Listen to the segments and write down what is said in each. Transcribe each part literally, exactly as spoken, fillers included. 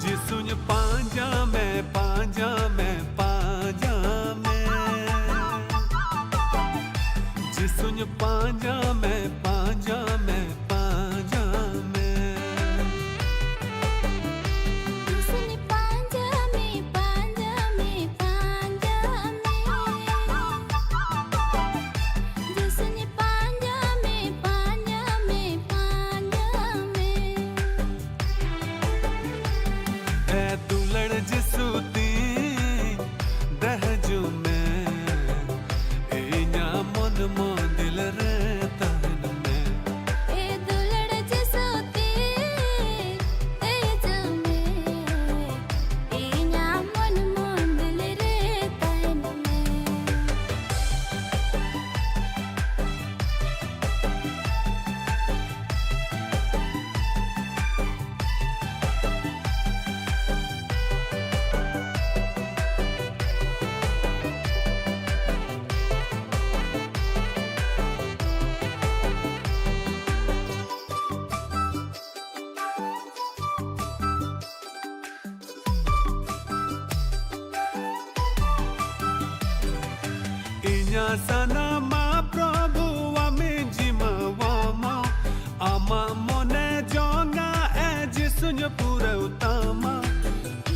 ᱡᱤᱥᱩᱧ ᱯᱟᱸᱡᱟ ᱢᱮ, ᱯᱟᱸᱡᱟ ᱢᱮ, ᱯᱟᱸᱡᱟ ᱢᱮ᱾ ᱡᱤᱥᱩᱧ ᱯᱟᱸᱡᱟ ᱢᱮ, ᱯᱟᱸᱡᱟ ᱢᱮ, ᱯᱟᱸᱡᱟ ᱢᱮ᱾ ᱡᱤᱥᱩᱧ ᱯᱟᱸᱡᱟ ᱢᱮ, ᱯᱟᱸᱡᱟ ᱢᱮ, ᱯᱟᱸᱡᱟ ᱢᱮ᱾ ᱡᱤᱥᱩᱧ ᱯᱟᱸᱡᱟ ᱢᱮ, ᱯᱟᱸᱡᱟ ᱢᱮ, ᱯᱟᱸᱡᱟ ᱢᱮ᱾ ᱮ ᱫᱩᱞᱟᱹᱲ ᱡᱤᱥᱩ ᱛᱤᱧ ᱫᱮᱡᱚᱜ ᱢᱮ, ᱤᱧᱟᱜ ᱢᱚᱱ ᱢᱚᱱᱫᱤᱞ ᱨᱮ ᱛᱟᱦᱮᱱ ᱢᱮ᱾ ᱮ ᱫᱩᱞᱟᱹᱲ ᱡᱤᱥᱩ ᱛᱤᱧ ᱫᱮᱡᱚᱜ ᱢᱮ, ᱤᱧᱟᱜ ᱢᱚᱱ ᱢᱚᱱᱫᱤᱞ ᱨᱮ ᱛᱟᱦᱮᱱ ᱢᱮ᱾ ᱤᱧᱟᱜ ᱥᱟᱱᱟᱢᱟᱜ ᱯᱨᱚᱵᱷᱩ ᱟᱢᱤᱧ ᱡᱤᱢᱟᱹᱣᱟᱢᱟ, ᱟᱢᱟᱜ ᱢᱚᱱᱮ ᱡᱚᱝᱟᱜ ᱮ ᱡᱤᱥᱩᱧ ᱯᱩᱨᱟᱹᱣ ᱛᱟᱢᱟ᱾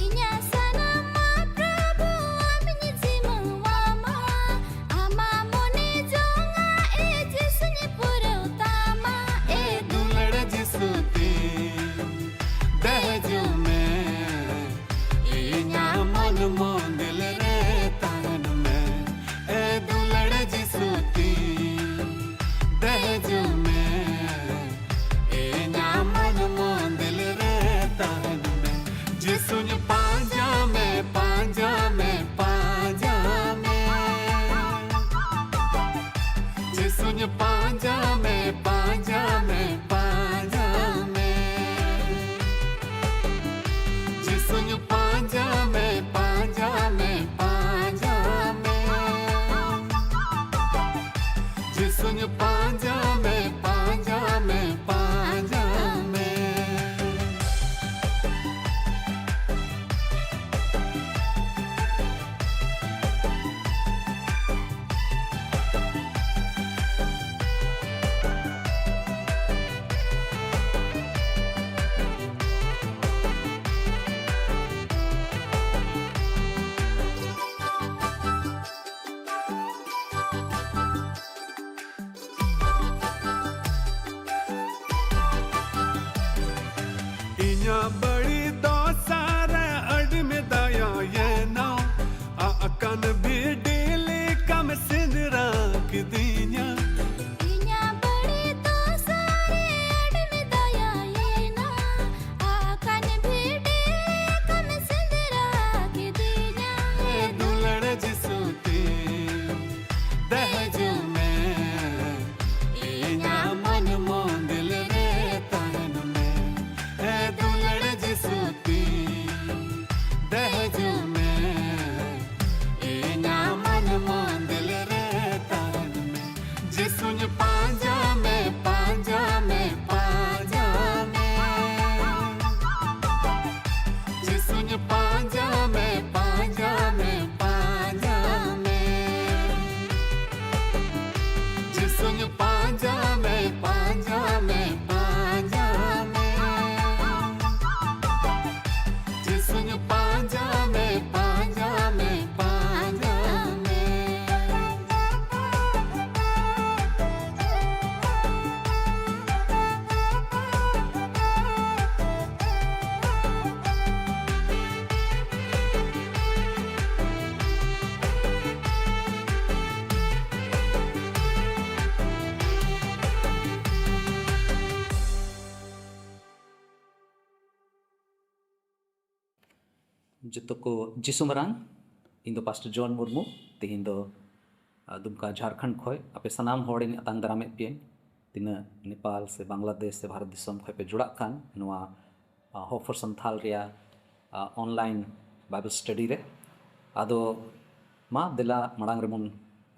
ᱤᱧᱟᱜ ᱥᱟᱱᱟᱢᱟᱜ ᱯᱨᱚᱵᱷᱩ ᱟᱢᱤᱧ ᱡᱤᱢᱟᱹᱣᱟᱢᱟ, ᱟᱢᱟᱜ ᱢᱚᱱᱮ ᱡᱚᱝᱟᱜ ᱮ ᱡᱤᱥᱩᱧ ᱯᱩᱨᱟᱹᱣ ᱛᱟᱢᱟ᱾ ᱮ ᱫᱩᱞᱟᱹᱲ ᱡᱤᱥᱩ ᱛᱤᱧ ᱫᱮᱡᱚᱜ ᱢᱮ, ᱤᱧᱟᱜ ᱢᱚᱱ ᱢᱚᱱᱫᱤᱞ ᱨᱮ ᱛᱟᱦᱮᱱ ᱢᱮ᱾ ᱮ ᱫᱩᱞᱟᱹᱲ ᱡᱤᱥᱩ ᱛᱤᱧ ᱫᱮᱡᱚᱜ ᱢᱮ, ᱵᱟᱹᱲᱤ ᱫᱚᱥᱟ ᱨᱮ ᱟᱹᱰᱤᱢ ᱫᱟᱭᱟᱭᱮᱱᱟ, ᱟᱜ ᱠᱟᱱ ᱵᱷᱤᱰᱤ ᱞᱮᱠᱟᱢ ᱥᱮᱸᱫᱽᱨᱟ ᱠᱤᱫᱤᱧᱟ᱾ ᱤᱧᱟᱹᱜ ᱵᱟᱹᱲᱤ ᱫᱚᱥᱟ ᱨᱮ ᱟᱹᱰᱤᱢ ᱫᱟᱭᱟᱭᱮᱱᱟ, ᱟᱜ ᱠᱟᱱ ᱵᱷᱤᱰᱤ ᱞᱮᱠᱟᱢ ᱥᱮᱸᱫᱽᱨᱟ ᱠᱤᱫᱤᱧᱟ᱾ ᱮ ᱫᱩᱞᱟᱹᱲ ᱡᱤᱥᱩ ᱛᱤᱧ, ᱫᱮᱡᱚᱜ ᱢᱮ, ᱤᱧᱟᱹᱜ ᱢᱚᱱ ᱢᱚᱱᱫᱤᱞ ᱨᱮ ᱛᱟᱦᱮᱱ ᱢᱮ᱾ ᱮ ᱫᱩᱞᱟᱹᱲ ᱡᱤᱥᱩ ᱛᱤᱧ, ᱫᱮᱡᱚᱜ ᱢᱮ, ᱤᱧᱟᱹᱜ ᱢᱚᱱ ᱢᱚᱱᱫᱤᱞ ᱨᱮ ᱛᱟᱦᱮᱱ ᱢᱮ᱾ ᱡᱤᱥᱩᱧ ᱯᱟᱸᱡᱟ ᱢᱮ, ᱯᱟᱸᱡᱟ ᱢᱮ, ᱯᱟᱸᱡᱟ ᱢᱮ᱾ ᱡᱤᱥᱩᱧ ᱯᱟᱸᱡᱟ ᱢᱮ, ᱯᱟᱸᱡᱟ ᱢᱮ, ᱯᱟᱸᱡᱟ ᱢᱮ᱾ ᱡᱤᱥᱩᱧ ᱯᱟᱸᱡᱟ ᱢᱮ, ᱯᱟᱸᱡᱟ ᱢᱮ, ᱯᱟᱸᱡᱟ ᱢᱮ᱾ ᱡᱤᱥᱩᱧ ᱯᱟᱸᱡᱟ ᱢᱮ, ᱯᱟᱸᱡᱟ ᱢᱮ, ᱯᱟᱸᱡᱟ ᱢᱮ᱾ ᱡᱚᱛᱚ ᱠᱚ ᱡᱤᱥᱩ ᱢᱟᱨᱟᱝ᱾ ᱤᱧ ᱫᱚ ᱯᱟᱥᱴᱚᱨ ᱡᱚᱱ ᱢᱩᱨᱢᱩ᱾ ᱛᱮᱦᱮᱧ ᱫᱚ, ᱟ, ᱫᱩᱢᱠᱟ, ᱡᱷᱟᱲᱠᱷᱚᱸᱰ ᱠᱷᱚᱱ ᱟᱯᱮ ᱥᱟᱱᱟᱢ ᱦᱚᱲᱤᱧ ᱟᱛᱟᱝ ᱫᱟᱨᱟᱢᱮᱫ ᱯᱮᱭᱟᱹᱧ᱾ ᱛᱤᱱᱟᱹᱜ ᱱᱮᱯᱟᱞ ᱥᱮ ᱵᱟᱝᱞᱟᱫᱮᱥ ᱥᱮ ᱵᱷᱟᱨᱚᱛ ᱫᱤᱥᱚᱢ ᱠᱷᱚᱱ ᱯᱮ ᱡᱚᱲᱟᱜ ᱠᱟᱱ ᱱᱚᱣᱟ, ᱟ, Hope for Santhal ᱨᱮᱭᱟᱜ, ᱟ, online Bible study ᱨᱮ᱾ ᱟᱫᱚ ᱢᱟ ᱫᱮᱞᱟ ᱢᱟᱲᱟᱝ ᱨᱮᱵᱚᱱ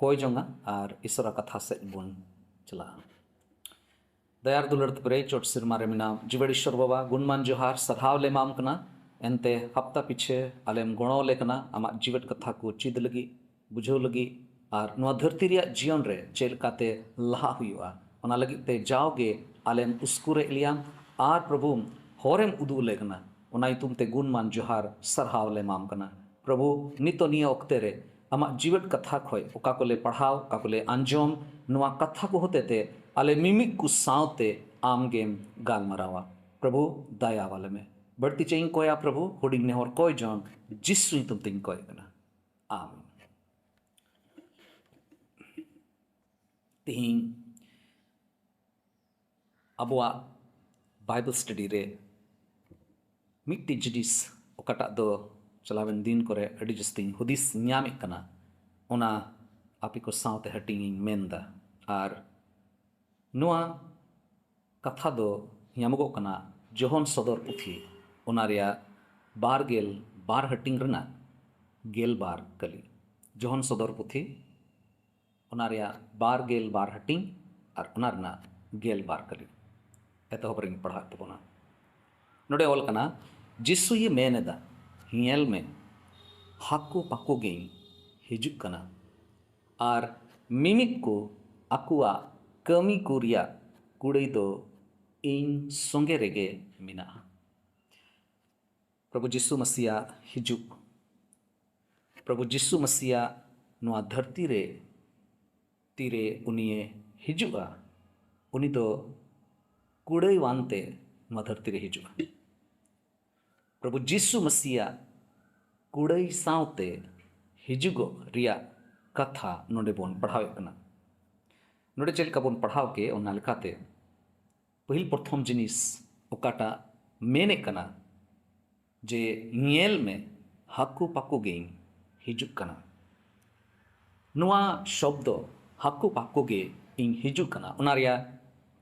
ᱠᱚᱭ ᱡᱚᱝᱟ ᱟᱨ ᱤᱥᱚᱨᱟᱜ ᱠᱟᱛᱷᱟ ᱥᱮᱫ ᱵᱚᱱ ᱪᱟᱞᱟᱜᱼᱟ᱾ ᱫᱟᱭᱟ ᱟᱨ ᱫᱩᱞᱟᱹᱲ ᱛᱮ ᱯᱮᱨᱮᱡ ᱪᱚᱴ ᱥᱮᱨᱢᱟ ᱨᱮ ᱢᱮᱱᱟᱢ, ᱡᱤᱣᱮᱫ ᱤᱥᱚᱨ ᱵᱟᱵᱟ, ᱜᱩᱱᱢᱟᱱ ᱡᱚᱦᱟᱨ, ᱥᱟᱨᱦᱟᱣ ᱞᱮ ᱮᱢᱟᱢ ᱠᱟᱱᱟ᱾ ᱮᱱᱛᱮ ᱦᱟᱯᱛᱟ ᱯᱤᱪᱷᱮ ᱟᱞᱮᱢ ᱜᱚᱲᱚ ᱟᱞᱮ ᱠᱟᱱᱟ ᱟᱢᱟᱜ ᱡᱤᱣᱮᱫ ᱠᱟᱛᱷᱟ ᱠᱚ ᱪᱮᱫ ᱞᱟᱹᱜᱤᱫ, ᱵᱩᱡᱷᱟᱹᱣ ᱞᱟᱹᱜᱤᱫ ᱟᱨ ᱱᱚᱣᱟ ᱫᱷᱟᱹᱨᱛᱤ ᱨᱮᱭᱟᱜ ᱡᱤᱭᱚᱱ ᱨᱮ ᱪᱮᱫ ᱞᱮᱠᱟᱛᱮ ᱞᱟᱦᱟ ᱦᱩᱭᱩᱜᱼᱟ, ᱚᱱᱟ ᱞᱟᱹᱜᱤᱫ ᱛᱮ ᱡᱟᱣᱜᱮ ᱟᱞᱮᱢ ᱩᱥᱠᱩᱨᱮᱫ ᱞᱮᱭᱟ ᱟᱨ ᱯᱨᱚᱵᱷᱩᱢ ᱦᱚᱨᱮᱢ ᱩᱫᱩᱜ ᱟᱞᱮ ᱠᱟᱱᱟ᱾ ᱚᱱᱟ ᱧᱩᱛᱩᱢ ᱛᱮ ᱜᱩᱱᱢᱟᱱ ᱡᱚᱦᱟᱨ, ᱥᱟᱨᱦᱟᱣ ᱞᱮ ᱮᱢᱟᱢ ᱠᱟᱱᱟ᱾ ᱯᱨᱚᱵᱷᱩ, ᱱᱤᱛᱚᱜ ᱱᱤᱭᱟᱹ ᱚᱠᱛᱮ ᱨᱮ ᱟᱢᱟᱜ ᱡᱤᱣᱮᱫ ᱠᱟᱛᱷᱟ ᱠᱷᱚᱱ ᱚᱠᱟ ᱠᱚᱞᱮ ᱯᱟᱲᱦᱟᱣ, ᱚᱠᱟ ᱠᱚᱞᱮ ᱟᱸᱡᱚᱢ, ᱱᱚᱣᱟ ᱠᱟᱛᱷᱟ ᱠᱚ ᱦᱚᱛᱮᱛᱮ ᱟᱞᱮ ᱢᱤᱢᱤᱫ ᱠᱚ ᱥᱟᱶᱛᱮ ᱟᱢ ᱜᱮᱢ ᱜᱟᱞᱢᱟᱨᱟᱣᱟ᱾ ᱯᱨᱚᱵᱷᱩ, ᱫᱟᱭᱟ ᱟᱞᱮ ᱢᱮ᱾ ᱵᱟᱹᱲᱛᱤ ᱪᱮᱫ ᱤᱧ ᱠᱚᱭᱟ ᱯᱨᱚᱵᱷᱩ? ᱦᱩᱰᱤᱧ ᱱᱮᱦᱚᱨ ᱠᱚᱭ ᱡᱚᱝ ᱡᱤᱥᱩ ᱧᱩᱛᱩᱢ ᱛᱤᱧ ᱠᱚᱭ ᱠᱟᱱᱟ᱾ ᱟᱢᱮᱱ᱾ ᱛᱤᱦᱤᱧ ᱟᱵᱚᱣᱟᱜ ᱵᱟᱭᱵᱮᱞ ᱥᱴᱟᱰᱤ ᱨᱮ ᱢᱤᱫᱴᱤᱡ ᱡᱤᱱᱤᱥ, ᱚᱠᱟᱴᱟᱜ ᱫᱚ ᱪᱟᱞᱟᱣᱮᱱ ᱫᱤᱱ ᱠᱚᱨᱮ ᱟᱹᱰᱤ ᱡᱟᱹᱥᱛᱤᱧ ᱦᱩᱫᱤᱥ ᱧᱟᱢᱮᱫ ᱠᱟᱱᱟ, ᱚᱱᱟ ᱟᱯᱮ ᱠᱚ ᱥᱟᱶᱛᱮ ᱦᱟᱹᱴᱤᱧ ᱤᱧ ᱢᱮᱱᱫᱟ᱾ ᱟᱨ ᱱᱚᱣᱟ ᱠᱟᱛᱷᱟ ᱫᱚ ᱧᱟᱢᱚᱜᱚᱜ ᱠᱟᱱᱟ ᱡᱚᱦᱚᱱ ᱥᱚᱫᱚᱨ ᱯᱩᱛᱷᱤ, ᱚᱱᱟ ᱨᱮᱭᱟᱜ ᱵᱟᱨ ᱜᱮᱞ ᱵᱟᱨ ᱦᱟᱹᱴᱤᱧ ᱨᱮᱱᱟᱜ ᱜᱮᱞ ᱵᱟᱨ ᱠᱟᱹᱞᱤ᱾ ᱡᱚᱦᱚᱱ ᱥᱚᱫᱚᱨ ᱯᱩᱛᱷᱤ, ᱚᱱᱟ ᱨᱮᱭᱟᱜ ᱵᱟᱨ ᱜᱮᱞ ᱵᱟᱨ ᱦᱟᱹᱴᱤᱧ ᱟᱨ ᱚᱱᱟ ᱨᱮᱱᱟᱜ ᱜᱮᱞ ᱵᱟᱨ ᱠᱟᱹᱞᱤ᱾ ᱮᱛᱚᱦᱚᱵ ᱨᱮᱧ ᱯᱟᱲᱦᱟᱣᱮᱫ ᱛᱟᱵᱚᱱᱟ᱾ ᱱᱚᱰᱮ ᱚᱞ ᱠᱟᱱᱟ, ᱡᱤᱥᱩᱭ ᱢᱮᱱ ᱮᱫᱟ, "ᱧᱮᱞ ᱢᱮ, ᱦᱟᱹᱠᱩ ᱯᱟᱹᱠᱩ ᱜᱮᱧ ᱦᱤᱡᱩᱜ ᱠᱟᱱᱟ, ᱟᱨ ᱢᱤᱢᱤᱫ ᱠᱚ ᱟᱠᱚᱣᱟᱜ ᱠᱟᱹᱢᱤ ᱠᱚ ᱨᱮᱭᱟᱜ ᱠᱩᱲᱟᱹᱭ ᱫᱚ ᱤᱧ ᱥᱚᱸᱜᱮ ᱨᱮᱜᱮ ᱢᱮᱱᱟᱜᱼᱟ᱾" ᱯᱨᱚᱵᱷᱩ ᱡᱤᱥᱩ ᱢᱟᱥᱤᱭᱟᱜ ᱦᱤᱡᱩᱜ᱾ ᱯᱨᱚᱵᱷᱩ ᱡᱤᱥᱩ ᱢᱟᱥᱤᱭᱟᱜ ᱱᱚᱣᱟ ᱫᱷᱟᱹᱨᱛᱤ ᱨᱮ ᱛᱤᱨᱮ ᱩᱱᱤᱭᱮ ᱦᱤᱡᱩᱜᱼᱟ, ᱩᱱᱤ ᱫᱚ ᱠᱩᱲᱟᱹᱭᱣᱟᱱ ᱛᱮ ᱱᱚᱣᱟ ᱫᱷᱟᱹᱨᱛᱤ ᱨᱮ ᱦᱤᱡᱩᱜᱼᱟ᱾ ᱯᱨᱚᱵᱷᱩ ᱡᱤᱥᱩ ᱢᱟᱥᱤᱭᱟᱜ ᱠᱩᱲᱟᱹᱭ ᱥᱟᱶᱛᱮ ᱦᱤᱡᱩᱜᱚᱜ ᱨᱮᱭᱟᱜ ᱠᱟᱛᱷᱟ ᱱᱚᱰᱮ ᱵᱚᱱ ᱯᱟᱲᱦᱟᱣᱮᱫ ᱠᱟᱱᱟ᱾ ᱱᱚᱰᱮ ᱪᱮᱫ ᱞᱮᱠᱟ ᱵᱚᱱ ᱯᱟᱲᱦᱟᱣ ᱠᱮ, ᱚᱱᱟ ᱞᱮᱠᱟᱛᱮ ᱯᱟᱹᱦᱤᱞ ᱯᱨᱚᱛᱷᱚᱢ ᱡᱤᱱᱤᱥ ᱚᱠᱟᱴᱟᱜ ᱢᱮᱱᱮᱫ ᱠᱟᱱᱟ ᱡᱮ, "ᱧᱮᱞ ᱢᱮ, ᱦᱟᱹᱠᱩ ᱯᱟᱹᱠᱩ ᱜᱮᱧ ᱦᱤᱡᱩᱜ ᱠᱟᱱᱟ᱾" ᱱᱚᱣᱟ ᱥᱚᱵᱫᱚ, "ᱦᱟᱹᱠᱩ ᱯᱟᱹᱠᱩ ᱜᱮ ᱤᱧ ᱦᱤᱡᱩᱜ ᱠᱟᱱᱟ", ᱚᱱᱟ ᱨᱮᱭᱟᱜ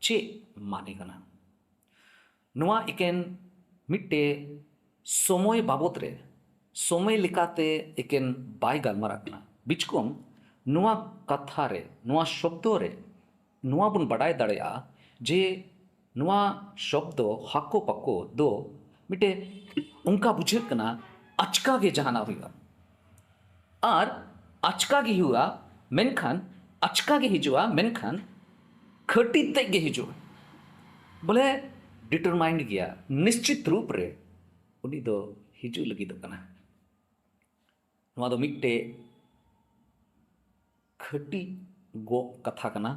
ᱪᱮᱫ ᱢᱟᱱᱮ ᱠᱟᱱᱟ? ᱱᱚᱣᱟ ᱮᱠᱮᱱ ᱢᱤᱫᱴᱮᱡ ᱥᱚᱢᱚᱭ ᱵᱟᱵᱚᱛ ᱨᱮ, ᱥᱚᱢᱚᱭ ᱞᱮᱠᱟᱛᱮ ᱮᱠᱮᱱ ᱵᱟᱭ ᱜᱟᱞᱢᱟᱨᱟᱜ ᱠᱟᱱᱟ᱾ ᱵᱤᱪᱠᱚᱢ ᱱᱚᱣᱟ ᱠᱟᱛᱷᱟ ᱨᱮ, ᱱᱚᱣᱟ ᱥᱚᱵᱫᱚ ᱨᱮ ᱱᱚᱣᱟ ᱵᱚᱱ ᱵᱟᱰᱟᱭ ᱫᱟᱲᱮᱭᱟᱜᱼᱟ ᱡᱮ ᱱᱚᱣᱟ ᱥᱚᱵᱫᱚ ᱦᱟᱹᱠᱩ ᱯᱟᱹᱠᱩ ᱫᱚ ᱢᱤᱫᱴᱮᱡ ᱚᱱᱠᱟ ᱵᱩᱡᱷᱟᱹᱜ ᱠᱟᱱᱟ ᱟᱪᱠᱟ ᱜᱮ ᱡᱟᱦᱟᱱᱟᱜ ᱦᱩᱭᱩᱜᱼᱟ᱾ ᱟᱨ ᱟᱪᱠᱟ ᱜᱮ ᱦᱩᱭᱩᱜᱼᱟ, ᱢᱮᱱᱠᱷᱟᱱ ᱟᱪᱠᱟ ᱜᱮ ᱦᱤᱡᱩᱜᱼᱟ, ᱢᱮᱱᱠᱷᱟᱱ ᱠᱷᱟᱹᱴᱤ ᱛᱮᱫ ᱜᱮ ᱦᱤᱡᱩᱜᱼᱟ᱾ ᱵᱚᱞᱮ, ᱰᱤᱴᱟᱨᱢᱟᱭᱤᱱᱰ ᱜᱮᱭᱟ, ᱱᱤᱥᱪᱤᱛ ᱨᱩᱯ ᱨᱮ ᱩᱱᱤ ᱫᱚ ᱦᱤᱡᱩᱜ ᱞᱟᱹᱜᱤᱫᱚᱜ ᱠᱟᱱᱟ᱾ ᱱᱚᱣᱟ ᱫᱚ ᱢᱤᱫᱴᱮᱡ ᱠᱷᱟᱹᱴᱤ ᱜᱚᱜ ᱠᱟᱛᱷᱟ ᱠᱟᱱᱟ᱾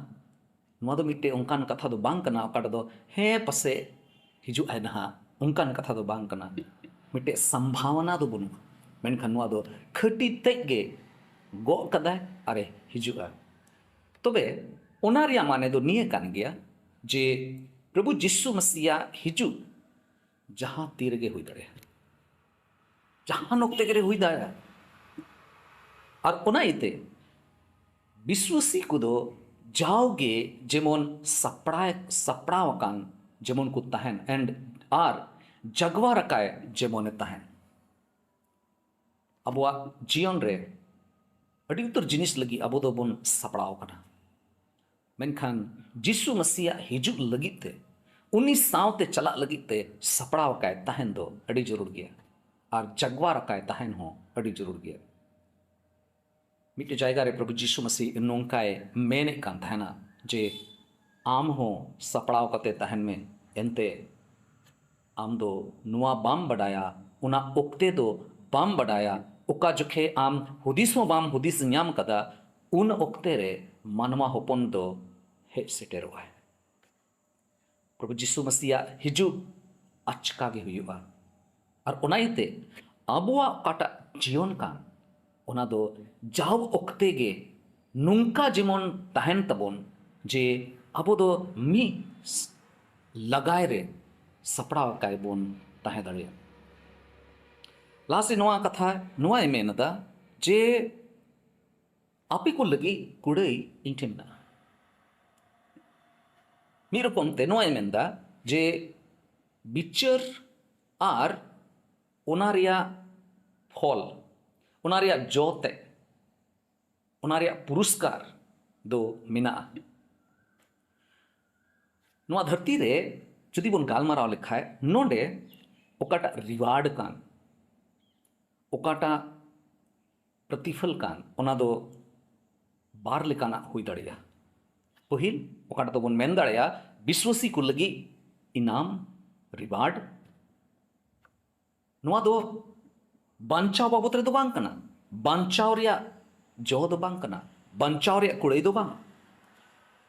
ᱱᱚᱣᱟ ᱫᱚ ᱢᱤᱫᱴᱮᱡ ᱚᱱᱠᱟᱱ ᱠᱟᱛᱷᱟ ᱫᱚ ᱵᱟᱝ ᱠᱟᱱᱟ ᱚᱠᱟ ᱨᱮᱫᱚ ᱦᱮᱸ ᱯᱟᱥᱮᱡ ᱦᱤᱡᱩᱜ ᱟᱭ ᱱᱟᱦᱟᱜ, ᱚᱱᱠᱟᱱ ᱠᱟᱛᱷᱟ ᱫᱚ ᱵᱟᱝ ᱠᱟᱱᱟ᱾ ᱢᱤᱫᱴᱮᱡ ᱥᱚᱢᱵᱷᱟᱵᱚᱱᱟ ᱫᱚ ᱵᱟᱹᱱᱩᱜᱼᱟ, ᱢᱮᱱᱠᱷᱟᱱ ᱱᱚᱣᱟ ᱫᱚ ᱠᱷᱟᱹᱴᱤ ᱛᱮᱫ ᱜᱮ ᱜᱚᱜ ᱠᱟᱫᱟᱭ ᱟᱨᱮ ᱦᱤᱡᱩᱜᱼᱟ᱾ ᱛᱚᱵᱮ ᱚᱱᱟ ᱨᱮᱭᱟᱜ ᱢᱟᱱᱮ ᱫᱚ ᱱᱤᱭᱟᱹ ᱠᱟᱱ ᱜᱮᱭᱟ ᱡᱮ ᱯᱨᱚᱵᱷᱩ ᱡᱤᱥᱩ ᱢᱟᱥᱤᱭᱟᱜ ᱦᱤᱡᱩᱜ ᱡᱟᱦᱟᱸ ᱛᱤ ᱨᱮᱜᱮ ᱦᱩᱭ ᱫᱟᱲᱮᱭᱟᱜᱼᱟ, ᱡᱟᱦᱟᱱ ᱚᱠᱛᱮ ᱜᱮ ᱦᱩᱭ ᱫᱟᱲᱮᱭᱟᱜᱼᱟ᱾ ᱟᱨ ᱚᱱᱟ ᱤᱭᱟᱹᱛᱮ ᱵᱤᱥᱣᱟᱥᱤ ᱠᱚᱫᱚ ᱡᱟᱣᱜᱮ ᱡᱮᱢᱚᱱ ᱥᱟᱯᱲᱟᱣ ᱥᱟᱯᱲᱟᱣ ᱟᱠᱟᱱ ᱡᱮᱢᱚᱱ ᱠᱚ ᱛᱟᱦᱮᱱ and ᱟᱨ ᱡᱟᱜᱣᱟᱨ ᱟᱠᱟᱭ ᱡᱮᱢᱚᱱᱮ ᱛᱟᱦᱮᱱ᱾ ᱟᱵᱚᱣᱟᱜ ᱡᱤᱭᱚᱱ ᱨᱮ ᱟᱹᱰᱤ ᱩᱛᱟᱹᱨ ᱡᱤᱱᱤᱥ ᱞᱟᱹᱜᱤᱫ ᱟᱵᱚ ᱫᱚᱵᱚᱱ ᱥᱟᱯᱲᱟᱣ ᱟᱠᱟᱱᱟ, ᱢᱮᱱᱠᱷᱟᱱ ᱡᱤᱥᱩ ᱢᱟᱥᱤᱭᱟᱜ ᱦᱤᱡᱩᱜ ᱞᱟᱹᱜᱤᱫ ᱛᱮ, ᱩᱱᱤ ᱥᱟᱶᱛᱮ ᱪᱟᱞᱟᱜ ᱞᱟᱹᱜᱤᱫ ᱛᱮ ᱥᱟᱯᱲᱟᱣ ᱟᱠᱟᱭ ᱛᱟᱦᱮᱱ ᱫᱚ ᱟᱹᱰᱤ ᱡᱟᱹᱨᱩᱲ ᱜᱮᱭᱟ, ᱟᱨ ᱡᱟᱜᱣᱟᱨ ᱟᱠᱟᱭ ᱛᱟᱦᱮᱱ ᱦᱚᱸ ᱟᱹᱰᱤ ᱡᱟᱹᱨᱩᱲ ᱜᱮᱭᱟ᱾ ᱢᱤᱫᱴᱮᱡ ᱡᱟᱭᱜᱟ ᱨᱮ ᱯᱨᱚᱵᱷᱩ ᱡᱤᱥᱩ ᱢᱟᱥᱤ ᱱᱚᱝᱠᱟᱭ ᱢᱮᱱᱮᱫ ᱠᱟᱱ ᱛᱟᱦᱮᱱᱟ ᱡᱮ, "ᱟᱢ ᱦᱚᱸ ᱥᱟᱯᱲᱟᱣ ᱠᱟᱛᱮ ᱛᱟᱦᱮᱱ ᱢᱮ, ᱮᱱᱛᱮ ᱟᱢ ᱫᱚ ᱱᱚᱣᱟ ᱵᱟᱢ ᱵᱟᱰᱟᱭᱟ, ᱚᱱᱟ ᱚᱠᱛᱮ ᱫᱚ ᱵᱟᱢ ᱵᱟᱰᱟᱭᱟ, ᱚᱠᱟ ᱡᱚᱠᱷᱮ ᱟᱢ ᱦᱩᱫᱤᱥ ᱦᱚᱸ ᱵᱟᱢ ᱦᱩᱫᱤᱥ ᱧᱟᱢ ᱠᱟᱫᱟ, ᱩᱱ ᱚᱠᱛᱮ ᱨᱮ ᱢᱟᱱᱣᱟ ᱦᱚᱯᱚᱱ ᱫᱚ ᱦᱮᱡ ᱥᱮᱴᱮᱨᱚᱜᱼᱟᱭ᱾" ᱯᱨᱚᱵᱷᱩ ᱡᱤᱥᱩ ᱢᱟᱥᱤᱭᱟᱜ ᱦᱤᱡᱩᱜ ᱟᱪᱠᱟ ᱜᱮ ᱦᱩᱭᱩᱜᱼᱟ᱾ ᱟᱨ ᱚᱱᱟ ᱤᱭᱟᱹᱛᱮ ᱟᱵᱚᱣᱟᱜ ᱚᱠᱟᱴᱟᱜ ᱡᱤᱭᱚᱱ ᱠᱟᱱ, ᱚᱱᱟ ᱫᱚ ᱡᱟᱣ ᱚᱠᱛᱮ ᱜᱮ ᱱᱚᱝᱠᱟ ᱡᱮᱢᱚᱱ ᱛᱟᱦᱮᱱ ᱛᱟᱵᱚᱱ ᱡᱮ ᱟᱵᱚ ᱫᱚ ᱢᱤᱫ ᱞᱟᱜᱟᱭ ᱨᱮ ᱥᱟᱯᱲᱟᱣ ᱟᱠᱟᱭ ᱵᱚᱱ ᱛᱟᱦᱮᱸ ᱫᱟᱲᱮᱭᱟᱜ᱾ ᱞᱟᱦᱟ ᱥᱮᱫ ᱱᱚᱣᱟ ᱠᱟᱛᱷᱟ ᱱᱚᱣᱟᱭ ᱢᱮᱱ ᱮᱫᱟ ᱡᱮ ᱟᱯᱮ ᱠᱚ ᱞᱟᱹᱜᱤᱫ ᱠᱩᱲᱟᱹᱭ ᱤᱧ ᱴᱷᱮᱱ ᱢᱮᱱᱟᱜᱼᱟ᱾ ᱢᱤᱫ ᱨᱚᱠᱚᱢ ᱛᱮ ᱱᱚᱣᱟᱭ ᱢᱮᱱᱫᱟ ᱡᱮ ᱵᱤᱪᱟᱹᱨ ᱟᱨ ᱚᱱᱟ ᱨᱮᱭᱟᱜ ᱯᱷᱚᱞ, ᱚᱱᱟ ᱨᱮᱭᱟᱜ ᱡᱚ ᱛᱮ, ᱚᱱᱟ ᱨᱮᱭᱟᱜ ᱯᱩᱨᱚᱥᱠᱟᱨ ᱫᱚ ᱢᱮᱱᱟᱜᱼᱟ᱾ ᱱᱚᱣᱟ ᱫᱷᱟᱹᱨᱛᱤ ᱨᱮ ᱡᱩᱫᱤ ᱵᱚᱱ ᱜᱟᱞᱢᱟᱨᱟᱣ ᱞᱮᱠᱷᱟᱡ, ᱱᱚᱰᱮ ᱚᱠᱟᱴᱟᱜ ᱨᱤᱣᱟᱨᱰ ᱠᱟᱱ, ᱚᱠᱟᱴᱟᱜ ᱯᱨᱚᱛᱤᱯᱷᱚᱞ ᱠᱟᱱ, ᱚᱱᱟ ᱫᱚ ᱵᱟᱨ ᱞᱮᱠᱟᱱᱟᱜ ᱦᱩᱭ ᱫᱟᱲᱮᱭᱟᱜᱼᱟ᱾ ᱯᱟᱹᱦᱤᱞ, ᱚᱠᱟᱴᱟᱜ ᱫᱚᱵᱚᱱ ᱢᱮᱱ ᱫᱟᱲᱮᱭᱟᱜᱼᱟ ᱵᱤᱥᱣᱟᱥᱤ ᱠᱚ ᱞᱟᱹᱜᱤᱫ ᱤᱱᱟᱢ, ᱨᱤᱣᱟᱨᱰ᱾ ᱱᱚᱣᱟ ᱫᱚ ᱵᱟᱧᱪᱟᱣ ᱵᱟᱵᱚᱛ ᱨᱮᱫᱚ ᱵᱟᱝ ᱠᱟᱱᱟ, ᱵᱟᱧᱪᱟᱣ ᱨᱮᱭᱟᱜ ᱡᱚ ᱫᱚ ᱵᱟᱝ ᱠᱟᱱᱟ, ᱵᱟᱧᱪᱟᱣ ᱨᱮᱭᱟᱜ ᱠᱩᱲᱟᱹᱭ ᱫᱚ ᱵᱟᱝ,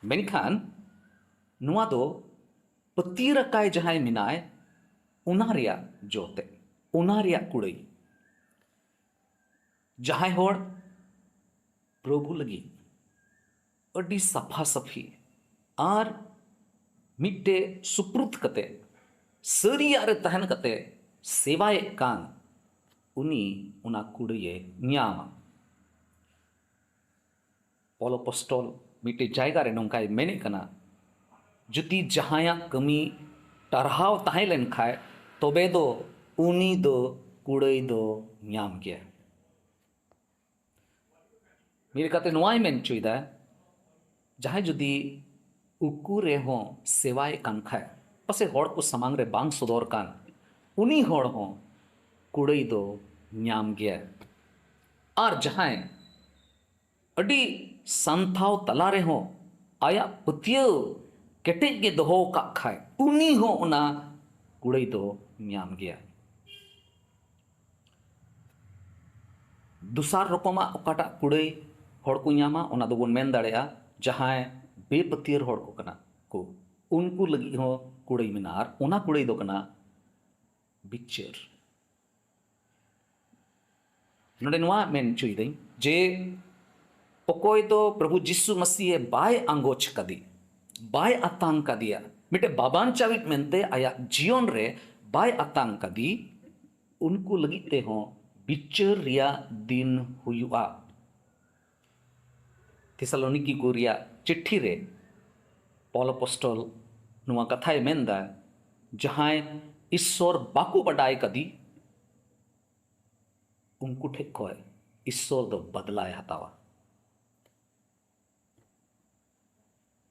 ᱢᱮᱱᱠᱷᱟᱱ ᱱᱚᱣᱟ ᱫᱚ ᱯᱟᱹᱛᱭᱟᱹᱨ ᱟᱠᱟᱭ ᱡᱟᱦᱟᱸᱭ ᱢᱮᱱᱟᱭ, ᱚᱱᱟ ᱨᱮᱭᱟᱜ ᱡᱚ ᱛᱮᱫ, ᱚᱱᱟ ᱨᱮᱭᱟᱜ ᱠᱩᱲᱟᱹᱭ᱾ ᱡᱟᱦᱟᱸᱭ ᱦᱚᱲ ᱯᱨᱚᱵᱷᱩ ᱞᱟᱹᱜᱤᱫ ᱟᱹᱰᱤ ᱥᱟᱯᱷᱟ ᱥᱟᱹᱯᱷᱤ ᱟᱨ ᱢᱤᱫᱴᱮᱡ ᱥᱩᱯᱨᱩᱛ ᱠᱟᱛᱮ, ᱥᱟᱹᱨᱤᱭᱟᱜ ᱨᱮ ᱛᱟᱦᱮᱱ ᱠᱟᱛᱮ ᱥᱮᱵᱟᱭᱮᱫ ᱠᱟᱱ, ᱩᱱᱤ ᱚᱱᱟ ᱠᱩᱲᱟᱹᱭᱮ ᱧᱟᱢᱟ᱾ ᱯᱚᱞ ᱟᱯᱚᱥᱴᱚᱞ ᱢᱤᱫᱴᱮᱡ ᱡᱟᱭᱜᱟ ᱨᱮ ᱱᱚᱝᱠᱟᱭ ᱢᱮᱱᱮᱫ ᱠᱟᱱᱟ, ᱡᱩᱫᱤ ᱡᱟᱦᱟᱸᱭᱟᱜ ᱠᱟᱹᱢᱤ ᱴᱟᱨᱦᱟᱣ ᱛᱟᱦᱮᱸ ᱞᱮᱱ ᱠᱷᱟᱡ, ᱛᱚᱵᱮ ᱫᱚ ᱩᱱᱤ ᱫᱚ ᱠᱩᱲᱟᱹᱭ ᱫᱚ ᱧᱟᱢ ᱜᱮᱭᱟ᱾ ᱢᱤᱫ ᱞᱮᱠᱟᱛᱮ ᱱᱚᱣᱟᱭ ᱢᱮᱱ ᱦᱚᱪᱚᱭᱮᱫᱟ, ᱡᱟᱦᱟᱸᱭ ᱡᱩᱫᱤ ᱩᱠᱩ ᱨᱮᱦᱚᱸ ᱥᱮᱵᱟᱭᱮᱫ ᱠᱟᱱ ᱠᱷᱟᱡ, ᱯᱟᱥᱮ ᱦᱚᱲ ᱠᱚ ᱥᱟᱢᱟᱝ ᱨᱮ ᱵᱟᱝ ᱥᱚᱫᱚᱨ ᱠᱟᱱ, ᱩᱱᱤ ᱦᱚᱲ ᱦᱚᱸ ᱠᱩᱲᱟᱹᱭ ᱫᱚ ᱧᱟᱢ ᱜᱮᱭᱟ᱾ ᱟᱨ ᱡᱟᱦᱟᱸᱭ ᱟᱹᱰᱤ ᱥᱟᱱᱛᱷᱟᱣ ᱛᱟᱞᱟ ᱨᱮᱦᱚᱸ ᱟᱭᱟᱜ ᱯᱟᱹᱛᱭᱟᱹᱣ ᱠᱮᱴᱮᱡ ᱜᱮ ᱫᱚᱦᱚ ᱟᱠᱟᱫ ᱠᱷᱟᱡ, ᱩᱱᱤ ᱦᱚᱸ ᱚᱱᱟ ᱠᱩᱲᱟᱹᱭ ᱫᱚ ᱧᱟᱢ ᱜᱮᱭᱟ᱾ ᱫᱚᱥᱟᱨ ᱨᱚᱠᱚᱢᱟᱜ ᱚᱠᱟᱴᱟᱜ ᱠᱩᱲᱟᱹᱭ ᱦᱚᱲ ᱠᱚ ᱧᱟᱢᱟ, ᱚᱱᱟ ᱫᱚᱵᱚᱱ ᱢᱮᱱ ᱫᱟᱲᱮᱭᱟᱜᱼᱟ ᱡᱟᱦᱟᱸᱭ ᱵᱮᱯᱟᱹᱛᱭᱟᱹᱨ ᱦᱚᱲ ᱠᱚ ᱠᱟᱱᱟ ᱠᱚ, ᱩᱱᱠᱩ ᱞᱟᱹᱜᱤᱫ ᱦᱚᱸ ᱠᱩᱲᱟᱹᱭ ᱢᱮᱱᱟᱜᱼᱟ, ᱟᱨ ᱚᱱᱟ ᱠᱩᱲᱟᱹᱭ ᱫᱚ ᱠᱟᱱᱟ ᱵᱤᱪᱟᱹᱨ᱾ ᱱᱚᱰᱮ ᱱᱚᱣᱟ ᱢᱮᱱ ᱦᱚᱪᱚᱭᱮᱫᱟᱹᱧ ᱡᱮ ᱚᱠᱚᱭ ᱫᱚ ᱯᱨᱚᱵᱷᱩ ᱡᱤᱥᱩ ᱢᱟᱥᱤᱦ ᱮ ᱵᱟᱭ ᱟᱸᱜᱚᱪ ᱠᱟᱫᱮ, ᱵᱟᱭ ᱟᱛᱟᱝ ᱠᱟᱫᱮᱭᱟ, ᱢᱤᱫᱴᱮᱱ ᱵᱟᱵᱟᱱᱪᱟᱣᱤᱡ ᱢᱮᱱᱛᱮ ᱟᱭᱟᱜ ᱡᱤᱭᱚᱱ ᱨᱮ ᱵᱟᱭ ᱟᱛᱟᱝ ᱠᱟᱫᱮ, ᱩᱱᱠᱩ ᱞᱟᱹᱜᱤᱫ ᱛᱮᱦᱚᱸ ᱵᱤᱪᱟᱹᱨ ᱨᱮᱭᱟᱜ ᱫᱤᱱ ᱦᱩᱭᱩᱜᱼᱟ᱾ ᱛᱷᱮᱥᱟᱞᱳᱱᱤᱠᱤ ᱠᱚ ᱨᱮᱭᱟᱜ ᱪᱤᱴᱷᱤ ᱨᱮ ᱯᱚᱞ ᱟᱯᱚᱥᱴᱚᱞ ᱱᱚᱣᱟ ᱠᱟᱛᱷᱟᱭ ᱢᱮᱱᱫᱟ, ᱡᱟᱦᱟᱸᱭ ᱤᱥᱥᱚᱨ ᱵᱟᱠᱚ ᱵᱟᱰᱟᱭ ᱠᱟᱫᱮ, ᱩᱱᱠᱩ ᱴᱷᱮᱡ ᱠᱷᱚᱡ ᱤᱥᱥᱚᱨ ᱫᱚ ᱵᱟᱫᱞᱟᱭ ᱦᱟᱛᱟᱣᱟ᱾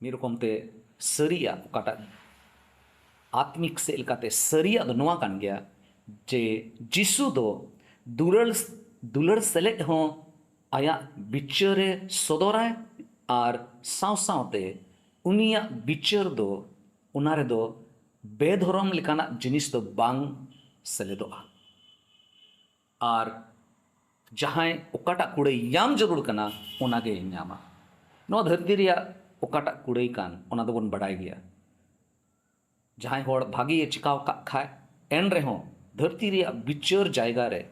ᱢᱤᱫ ᱨᱚᱠᱚᱢ ᱛᱮ ᱥᱟᱹᱨᱤᱭᱟᱜ, ᱚᱠᱟᱴᱟᱜ ᱟᱛᱢᱤᱠ ᱥᱮᱫ ᱞᱮᱠᱟᱛᱮ ᱥᱟᱹᱨᱤᱭᱟᱜ ᱫᱚ ᱱᱚᱣᱟ ᱠᱟᱱ ᱜᱮᱭᱟ ᱡᱮ ᱡᱤᱥᱩ ᱫᱚ ᱫᱩᱞᱟᱹᱲ, ᱫᱩᱞᱟᱹᱲ ᱥᱮᱞᱮᱫ ᱦᱚᱸ ᱟᱭᱟᱜ ᱵᱤᱪᱟᱹᱨᱮ ᱥᱚᱫᱚᱨᱟᱭ, ᱟᱨ ᱥᱟᱶ ᱥᱟᱶᱛᱮ ᱩᱱᱤᱭᱟᱜ ᱵᱤᱪᱟᱹᱨ ᱫᱚ, ᱚᱱᱟ ᱨᱮᱫᱚ ᱵᱮᱫᱷᱚᱨᱚᱢ ᱞᱮᱠᱟᱱᱟᱜ ᱡᱤᱱᱤᱥ ᱫᱚ ᱵᱟᱝ ᱥᱮᱞᱮᱫᱚᱜᱼᱟ᱾ ᱟᱨ ᱡᱟᱦᱟᱸᱭ ᱚᱠᱟᱴᱟᱜ ᱠᱩᱲᱟᱹᱭ ᱧᱟᱢ ᱡᱟᱹᱨᱩᱲ ᱠᱟᱱᱟ, ᱚᱱᱟᱜᱮᱭ ᱧᱟᱢᱟ᱾ ᱱᱚᱣᱟ ᱫᱷᱟᱹᱨᱛᱤ ᱨᱮᱭᱟᱜ ᱚᱠᱟᱴᱟᱜ ᱠᱩᱲᱟᱹᱭ ᱠᱟᱱ, ᱚᱱᱟ ᱫᱚᱵᱚᱱ ᱵᱟᱰᱟᱭ ᱜᱮᱭᱟ᱾ ᱡᱟᱦᱟᱸᱭ ᱦᱚᱲ ᱵᱷᱟᱜᱮ ᱮ ᱪᱤᱠᱟᱹ ᱟᱠᱟᱫ ᱠᱷᱟᱡ, ᱮᱱ ᱨᱮᱦᱚᱸ ᱫᱷᱟᱹᱨᱛᱤ ᱨᱮᱭᱟᱜ ᱵᱤᱪᱟᱹᱨ ᱡᱟᱭᱜᱟ ᱨᱮ,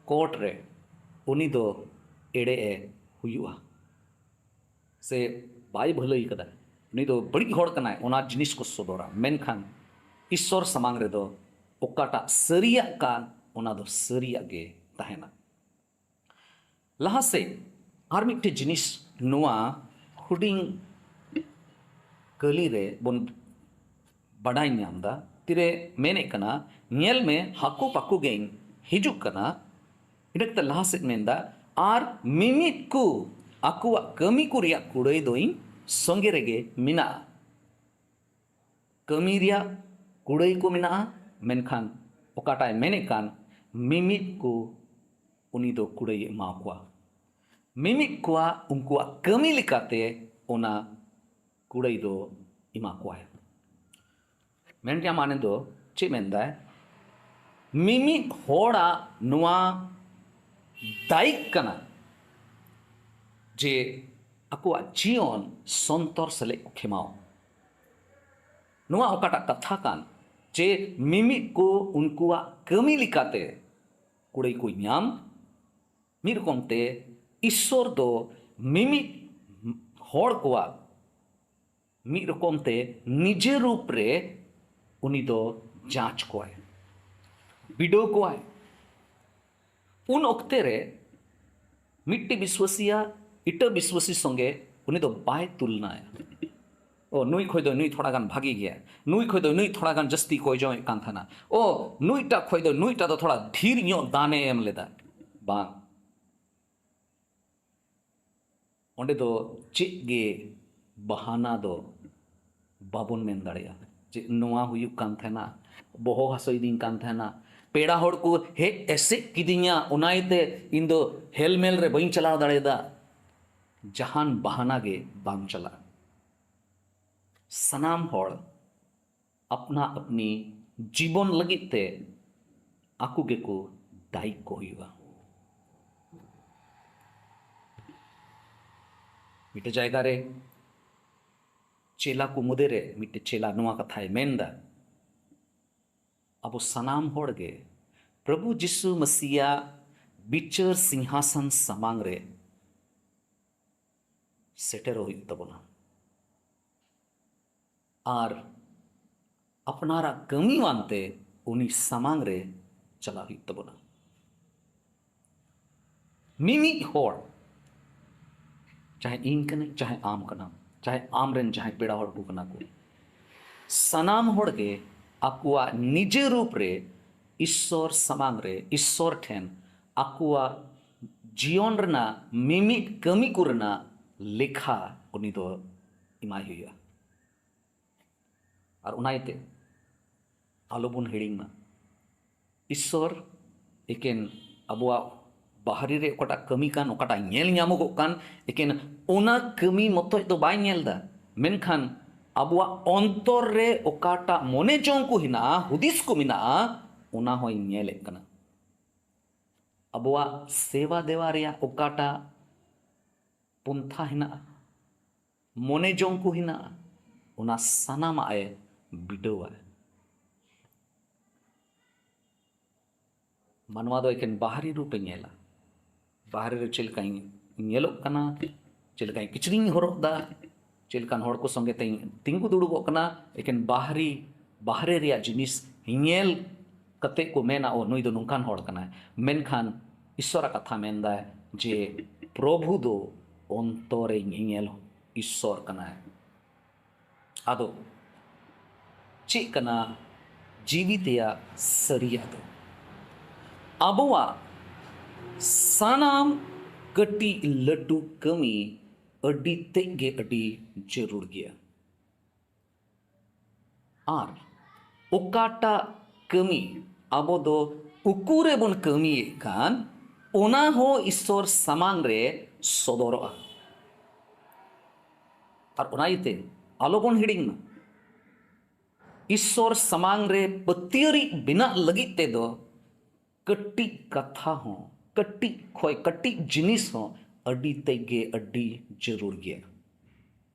ᱠᱳᱨᱴ ᱨᱮ, ᱩᱱᱤ ᱫᱚ ᱮᱲᱮ ᱮ ᱦᱩᱭᱩᱜᱼᱟ, ᱥᱮ ᱵᱟᱭ ᱵᱷᱟᱹᱞᱟᱹᱭ ᱠᱟᱫᱟ, ᱩᱱᱤ ᱫᱚ ᱵᱟᱹᱲᱤᱡ ᱦᱚᱲ ᱠᱟᱱᱟᱭ, ᱚᱱᱟ ᱡᱤᱱᱤᱥ ᱠᱚ ᱥᱚᱫᱚᱨᱟ᱾ ᱢᱮᱱᱠᱷᱟᱱ ᱤᱥᱥᱚᱨ ᱥᱟᱢᱟᱝ ᱨᱮᱫᱚ ᱚᱠᱟᱴᱟᱜ ᱥᱟᱹᱨᱤᱭᱟᱜ ᱠᱟᱱ, ᱚᱱᱟ ᱫᱚ ᱥᱟᱹᱨᱤᱭᱟᱜ ᱜᱮ ᱛᱟᱦᱮᱱᱟ᱾ ᱞᱟᱦᱟ ᱥᱮᱫ ᱟᱨ ᱢᱤᱫᱴᱮᱡ ᱡᱤᱱᱤᱥ ᱱᱚᱣᱟ ᱦᱩᱰᱤᱧ ᱠᱟᱹᱞᱤ ᱨᱮ ᱵᱚᱱ ᱵᱟᱰᱟᱭ ᱧᱟᱢ ᱮᱫᱟ᱾ ᱛᱤᱨᱮ ᱢᱮᱱᱮᱫ ᱠᱟᱱᱟ, "ᱧᱮᱞ ᱢᱮ, ᱦᱟᱹᱠᱩ ᱯᱟᱹᱠᱩ ᱜᱮᱧ ᱦᱤᱡᱩᱜ ᱠᱟᱱᱟ᱾" ᱤᱱᱟᱹ ᱠᱟᱛᱮ ᱞᱟᱦᱟ ᱥᱮᱫ ᱢᱮᱱᱫᱟ, "ᱟᱨ ᱢᱤᱢᱤᱫ ᱠᱚ ᱟᱠᱚᱣᱟᱜ ᱠᱟᱹᱢᱤ ᱠᱚ ᱨᱮᱭᱟᱜ ᱠᱩᱲᱟᱹᱭ ᱫᱚᱧ ᱥᱚᱸᱜᱮ ᱨᱮᱜᱮ ᱢᱮᱱᱟᱜᱼᱟ᱾" ᱠᱟᱹᱢᱤ ᱨᱮᱭᱟᱜ ᱠᱩᱲᱟᱹᱭ ᱠᱚ ᱢᱮᱱᱟᱜᱼᱟ, ᱢᱮᱱᱠᱷᱟᱱ ᱚᱠᱟᱴᱟᱭ ᱢᱮᱱᱮᱫ ᱠᱟᱱ, ᱢᱤᱢᱤᱫ ᱠᱚ ᱩᱱᱤ ᱫᱚ ᱠᱩᱲᱟᱹᱭ ᱮ ᱮᱢᱟ ᱠᱚᱣᱟ᱾ ᱢᱤᱢᱤᱫ ᱠᱚᱣᱟᱜ ᱩᱱᱠᱩᱣᱟᱜ ᱠᱟᱹᱢᱤ ᱞᱮᱠᱟᱛᱮ ᱚᱱᱟ ᱠᱩᱲᱟᱹᱭ ᱫᱚ ᱮᱢᱟ ᱠᱚᱣᱟᱭ᱾ ᱢᱮᱱ ᱨᱮᱭᱟᱜ ᱢᱟᱱᱮ ᱫᱚ ᱪᱮᱫ ᱢᱮᱱᱫᱟᱭ? ᱢᱤᱢᱤᱫ ᱦᱚᱲᱟᱜ ᱱᱚᱣᱟ ᱫᱟᱭᱤᱠ ᱠᱟᱱᱟ ᱡᱮ ᱟᱠᱚᱣᱟᱜ ᱡᱤᱭᱚᱱ ᱥᱚᱱᱛᱚᱨ ᱥᱟᱞᱟᱜ ᱠᱚ ᱠᱷᱮᱢᱟᱣ᱾ ᱱᱚᱣᱟ ᱚᱠᱟᱴᱟᱜ ᱠᱟᱛᱷᱟ ᱠᱟᱱ ᱡᱮ ᱢᱤᱢᱤᱫ ᱠᱚ ᱩᱱᱠᱩᱣᱟᱜ ᱠᱟᱹᱢᱤ ᱞᱮᱠᱟᱛᱮ ᱠᱩᱲᱟᱹᱭ ᱠᱚ ᱧᱟᱢ, ᱢᱤᱫ ᱨᱚᱠᱚᱢ ᱛᱮ ᱤᱥᱥᱚᱨ ᱫᱚ ᱢᱤᱢᱤᱫ ᱦᱚᱲ ᱠᱚᱣᱟᱜ ᱢᱤᱫ ᱨᱚᱠᱚᱢ ᱛᱮ ᱱᱤᱡᱮ ᱨᱩᱯ ᱨᱮ ᱩᱱᱤ ᱫᱚ ᱡᱟᱸᱪ ᱠᱚᱣᱟᱭ, ᱵᱤᱰᱟᱹᱣ ᱠᱚᱣᱟᱭ᱾ ᱩᱱ ᱚᱠᱛᱮ ᱨᱮ ᱢᱤᱫᱴᱤᱡ ᱵᱤᱥᱣᱟᱹᱥᱤᱭᱟ ᱮᱴᱟᱜ ᱵᱤᱥᱣᱟᱹᱥᱤ ᱥᱚᱸᱜᱮ ᱩᱱᱤ ᱫᱚ ᱵᱟᱭ ᱛᱩᱞᱱᱟᱭᱟ᱾ ᱳ, ᱱᱩᱭ ᱠᱷᱚᱡ ᱫᱚ ᱱᱩᱭ ᱛᱷᱚᱲᱟ ᱜᱟᱱ ᱵᱷᱟᱜᱮ ᱜᱮᱭᱟ, ᱱᱩᱭ ᱠᱷᱚᱡ ᱫᱚ ᱱᱩᱭ ᱛᱷᱚᱲᱟ ᱜᱟᱱ ᱡᱟᱹᱥᱛᱤ ᱠᱚᱭ ᱡᱚᱝ ᱮᱫ ᱠᱟᱱ ᱛᱟᱦᱮᱱᱟ, ᱳ, ᱱᱩᱭᱴᱟᱜ ᱠᱷᱚᱡ ᱫᱚ ᱱᱩᱭᱴᱟᱜ ᱫᱚ ᱛᱷᱚᱲᱟ ᱰᱷᱮᱨ ᱧᱚᱜ ᱫᱟᱱᱮ ᱮᱢ ᱞᱮᱫᱟ᱾ ᱵᱟᱝ, ᱚᱸᱰᱮ ᱫᱚ ᱪᱮᱫ ᱜᱮ ᱵᱟᱦᱟᱱᱟ ᱫᱚ ᱵᱟᱵᱚᱱ ᱢᱮᱱ ᱫᱟᱲᱮᱭᱟᱜᱼᱟ ᱡᱮ ᱱᱚᱣᱟ ᱦᱩᱭᱩᱜ ᱠᱟᱱ ᱛᱟᱦᱮᱱᱟ, ᱵᱚᱦᱚᱜ ᱦᱟᱹᱥᱩᱭᱮᱫᱤᱧ ᱠᱟᱱ ᱛᱟᱦᱮᱱᱟ, ᱯᱮᱲᱟ ᱦᱚᱲ ᱠᱚ ᱦᱮᱡ ᱮᱥᱮᱫ ᱠᱤᱫᱤᱧᱟ, ᱚᱱᱟ ᱤᱭᱟᱹᱛᱮ ᱤᱧ ᱫᱚ ᱦᱮᱞᱢᱮᱞ ᱨᱮ ᱵᱟᱹᱧ ᱪᱟᱞᱟᱣ ᱫᱟᱲᱮᱭᱟᱫᱟ᱾ ᱡᱟᱦᱟᱱ ᱵᱟᱦᱟᱱᱟ ᱜᱮ ᱵᱟᱝ ᱪᱟᱞᱟᱜᱼᱟ᱾ ᱥᱟᱱᱟᱢ ᱦᱚᱲ ᱟᱯᱱᱟ ᱟᱯᱱᱤ ᱡᱤᱵᱚᱱ ᱞᱟᱹᱜᱤᱫ ᱛᱮ ᱟᱠᱚ ᱜᱮᱠᱚ ᱫᱟᱭᱤᱠ ᱠᱚ ᱦᱩᱭᱩᱜᱼᱟ᱾ ᱢᱤᱫᱴᱮᱡ ᱡᱟᱭᱜᱟ ᱨᱮ ᱪᱮᱞᱟ ᱠᱚ ᱢᱚᱫᱽᱫᱷᱮ ᱨᱮ ᱢᱤᱫᱴᱮᱡ ᱪᱮᱞᱟ ᱱᱚᱣᱟ ᱠᱟᱛᱷᱟᱭ ᱢᱮᱱᱫᱟ, ᱟᱵᱚ ᱥᱟᱱᱟᱢ ᱦᱚᱲ ᱜᱮ ᱯᱨᱚᱵᱷᱩ ᱡᱤᱥᱩ ᱢᱟᱥᱤᱭᱟᱜ ᱵᱤᱪᱟᱹᱨ ᱥᱤᱝᱦᱟᱥᱚᱱ ᱥᱟᱢᱟᱝ ᱨᱮ ᱥᱮᱴᱮᱨᱚᱜ ᱦᱩᱭᱩᱜ ᱛᱟᱵᱚᱱᱟ᱾ ᱟᱨ ᱟᱯᱱᱟᱨᱟᱜ ᱠᱟᱹᱢᱤᱣᱟᱱ ᱛᱮ ᱩᱱᱤ ᱥᱟᱢᱟᱝ ᱨᱮ ᱪᱟᱞᱟᱜ ᱦᱩᱭᱩᱜ ᱛᱟᱵᱚᱱᱟ᱾ ᱢᱤᱢᱤᱫ ᱦᱚᱲ, ᱪᱟᱦᱮ ᱤᱧ ᱠᱟᱹᱱᱟᱹᱧ, ᱪᱟᱦᱮ ᱟᱢ ᱠᱟᱱᱟᱢ, ᱪᱟᱦᱮ ᱟᱢ ᱨᱮᱱ ᱡᱟᱦᱟᱸᱭ ᱯᱮᱲᱟ ᱦᱚᱲ ᱠᱚ ᱠᱟᱱᱟ ᱠᱚ, ᱥᱟᱱᱟᱢ ᱦᱚᱲ ᱜᱮ ᱟᱠᱚᱣᱟᱜ ᱱᱤᱡᱮ ᱨᱩᱯ ᱨᱮ ᱤᱥᱥᱚᱨ ᱥᱟᱢᱟᱝ ᱨᱮ, ᱤᱥᱥᱚᱨ ᱴᱷᱮᱱ ᱟᱠᱚᱣᱟᱜ ᱡᱤᱭᱚᱱ ᱨᱮᱱᱟᱜ ᱢᱤᱢᱤᱫ ᱠᱟᱹᱢᱤ ᱠᱚ ᱨᱮᱱᱟᱜ ᱞᱮᱠᱷᱟ ᱩᱱᱤ ᱫᱚ ᱮᱢᱟᱭ ᱦᱩᱭᱩᱜᱼᱟ᱾ ᱟᱨ ᱚᱱᱟ ᱤᱭᱟᱹᱛᱮ ᱟᱞᱚᱵᱚᱱ ᱦᱤᱲᱤᱧ ᱢᱟ, ᱤᱥᱥᱚᱨ ᱮᱠᱮᱱ ᱟᱵᱚᱣᱟᱜ ᱵᱟᱦᱨᱮ ᱨᱮ ᱚᱠᱟᱴᱟᱜ ᱠᱟᱹᱢᱤ ᱠᱟᱱ, ᱚᱠᱟᱴᱟᱜ ᱧᱮᱞ ᱧᱟᱢᱚᱜᱚᱜ ᱠᱟᱱ, ᱮᱠᱮᱱ ᱚᱱᱟ ᱠᱟᱹᱢᱤ ᱢᱚᱛᱚᱡ ᱫᱚ ᱵᱟᱭ ᱧᱮᱞ ᱮᱫᱟ, ᱢᱮᱱᱠᱷᱟᱱ ᱟᱵᱚᱣᱟᱜ ᱚᱱᱛᱚᱨ ᱨᱮ ᱚᱠᱟᱴᱟᱜ ᱢᱚᱱᱮ ᱡᱚᱝ ᱠᱚ ᱦᱮᱱᱟᱜᱼᱟ, ᱦᱩᱫᱤᱥ ᱠᱚ ᱢᱮᱱᱟᱜᱼᱟ, ᱚᱱᱟ ᱦᱚᱸᱭ ᱧᱮᱞᱮᱫ ᱠᱟᱱᱟ᱾ ᱟᱵᱚᱣᱟᱜ ᱥᱮᱵᱟ ᱫᱮᱣᱟ ᱨᱮᱭᱟᱜ ᱚᱠᱟᱴᱟᱜ ᱯᱚᱱᱛᱷᱟ ᱦᱮᱱᱟᱜᱼᱟ, ᱢᱚᱱᱮ ᱡᱚᱝ ᱠᱚ ᱦᱮᱱᱟᱜᱼᱟ, ᱚᱱᱟ ᱥᱟᱱᱟᱢᱟᱜ ᱮ ᱵᱤᱰᱟᱹᱣᱟ᱾ ᱢᱟᱱᱣᱟ ᱫᱚ ᱮᱠᱮᱱ ᱵᱟᱦᱨᱤ ᱨᱩᱯ ᱮ ᱧᱮᱞᱟ, ᱵᱟᱦᱨᱮ ᱨᱮ ᱪᱮᱫ ᱞᱮᱠᱟᱧ ᱧᱮᱞᱚᱜ ᱠᱟᱱᱟ, ᱪᱮᱫ ᱞᱮᱠᱟᱧ ᱠᱤᱪᱨᱤᱡ ᱤᱧ ᱦᱚᱨᱚᱜ ᱮᱫᱟ, ᱪᱮᱫ ᱞᱮᱠᱟᱱ ᱦᱚᱲ ᱠᱚ ᱥᱚᱸᱜᱮ ᱛᱮᱧ ᱛᱤᱸᱜᱩ ᱫᱩᱲᱩᱵᱚᱜ ᱠᱟᱱᱟ, ᱮᱠᱮᱱ ᱵᱟᱦᱨᱤ, ᱵᱟᱦᱨᱮ ᱨᱮᱭᱟᱜ ᱡᱤᱱᱤᱥ ᱧᱮᱞ ᱠᱟᱛᱮ ᱠᱚ ᱢᱮᱱᱟ, "ᱳ, ᱱᱩᱭ ᱫᱚ ᱱᱚᱝᱠᱟᱱ ᱦᱚᱲ ᱠᱟᱱᱟᱭ", ᱢᱮᱱᱠᱷᱟᱱ ᱤᱥᱥᱚᱨᱟᱜ ᱠᱟᱛᱷᱟ ᱢᱮᱱᱫᱟᱭ ᱡᱮ ᱯᱨᱚᱵᱷᱩ ᱫᱚ ᱚᱱᱛᱚᱨᱮ ᱧᱮᱧᱮᱞ ᱤᱥᱥᱚᱨ ᱠᱟᱱᱟᱭ᱾ ᱟᱫᱚ ᱪᱮᱫ ᱠᱟᱱᱟ ᱡᱤᱣᱤ ᱛᱮᱭᱟᱜ ᱥᱟᱹᱨᱤᱭᱟᱜ ᱫᱚ? ᱟᱵᱚᱣᱟᱜ ᱥᱟᱱᱟᱢ ᱠᱟᱹᱴᱤᱡ ᱞᱟᱹᱴᱩ ᱠᱟᱹᱢᱤ ᱟᱹᱰᱤ ᱛᱮᱫ ᱜᱮ ᱟᱹᱰᱤ ᱡᱟᱹᱨᱩᱲ ᱜᱮᱭᱟ᱾ ᱟᱨ ᱚᱠᱟᱴᱟᱜ ᱠᱟᱹᱢᱤ ᱟᱵᱚ ᱫᱚ ᱩᱠᱩ ᱨᱮᱵᱚᱱ ᱠᱟᱹᱢᱤᱭᱮᱫ ᱠᱟᱱ, ᱚᱱᱟ ᱦᱚᱸ ᱤᱥᱥᱚᱨ ᱥᱟᱢᱟᱝ ᱨᱮ ᱥᱚᱫᱚᱨᱚᱜᱼᱟ᱾ ᱟᱨ ᱚᱱᱟ ᱤᱭᱟᱹᱛᱮ ᱟᱞᱚᱵᱚᱱ ᱦᱤᱲᱤᱧ ᱢᱟ, ᱤᱥᱥᱚᱨ ᱥᱟᱢᱟᱝ ᱨᱮ ᱯᱟᱹᱛᱭᱟᱹᱨᱤᱡ ᱵᱮᱱᱟᱜ ᱞᱟᱹᱜᱤᱫ ᱛᱮᱫᱚ ᱠᱟᱹᱴᱤᱡ ᱠᱟᱛᱷᱟ ᱦᱚᱸ, ᱠᱟᱹᱴᱤᱡ ᱠᱷᱚᱭ, ᱠᱟᱹᱴᱤᱡ ᱡᱤᱱᱤᱥ ᱦᱚᱸ ᱟᱹᱰᱤ ᱛᱮᱫ ᱜᱮ ᱟᱹᱰᱤ ᱡᱟᱹᱨᱩᱲ ᱜᱮᱭᱟ᱾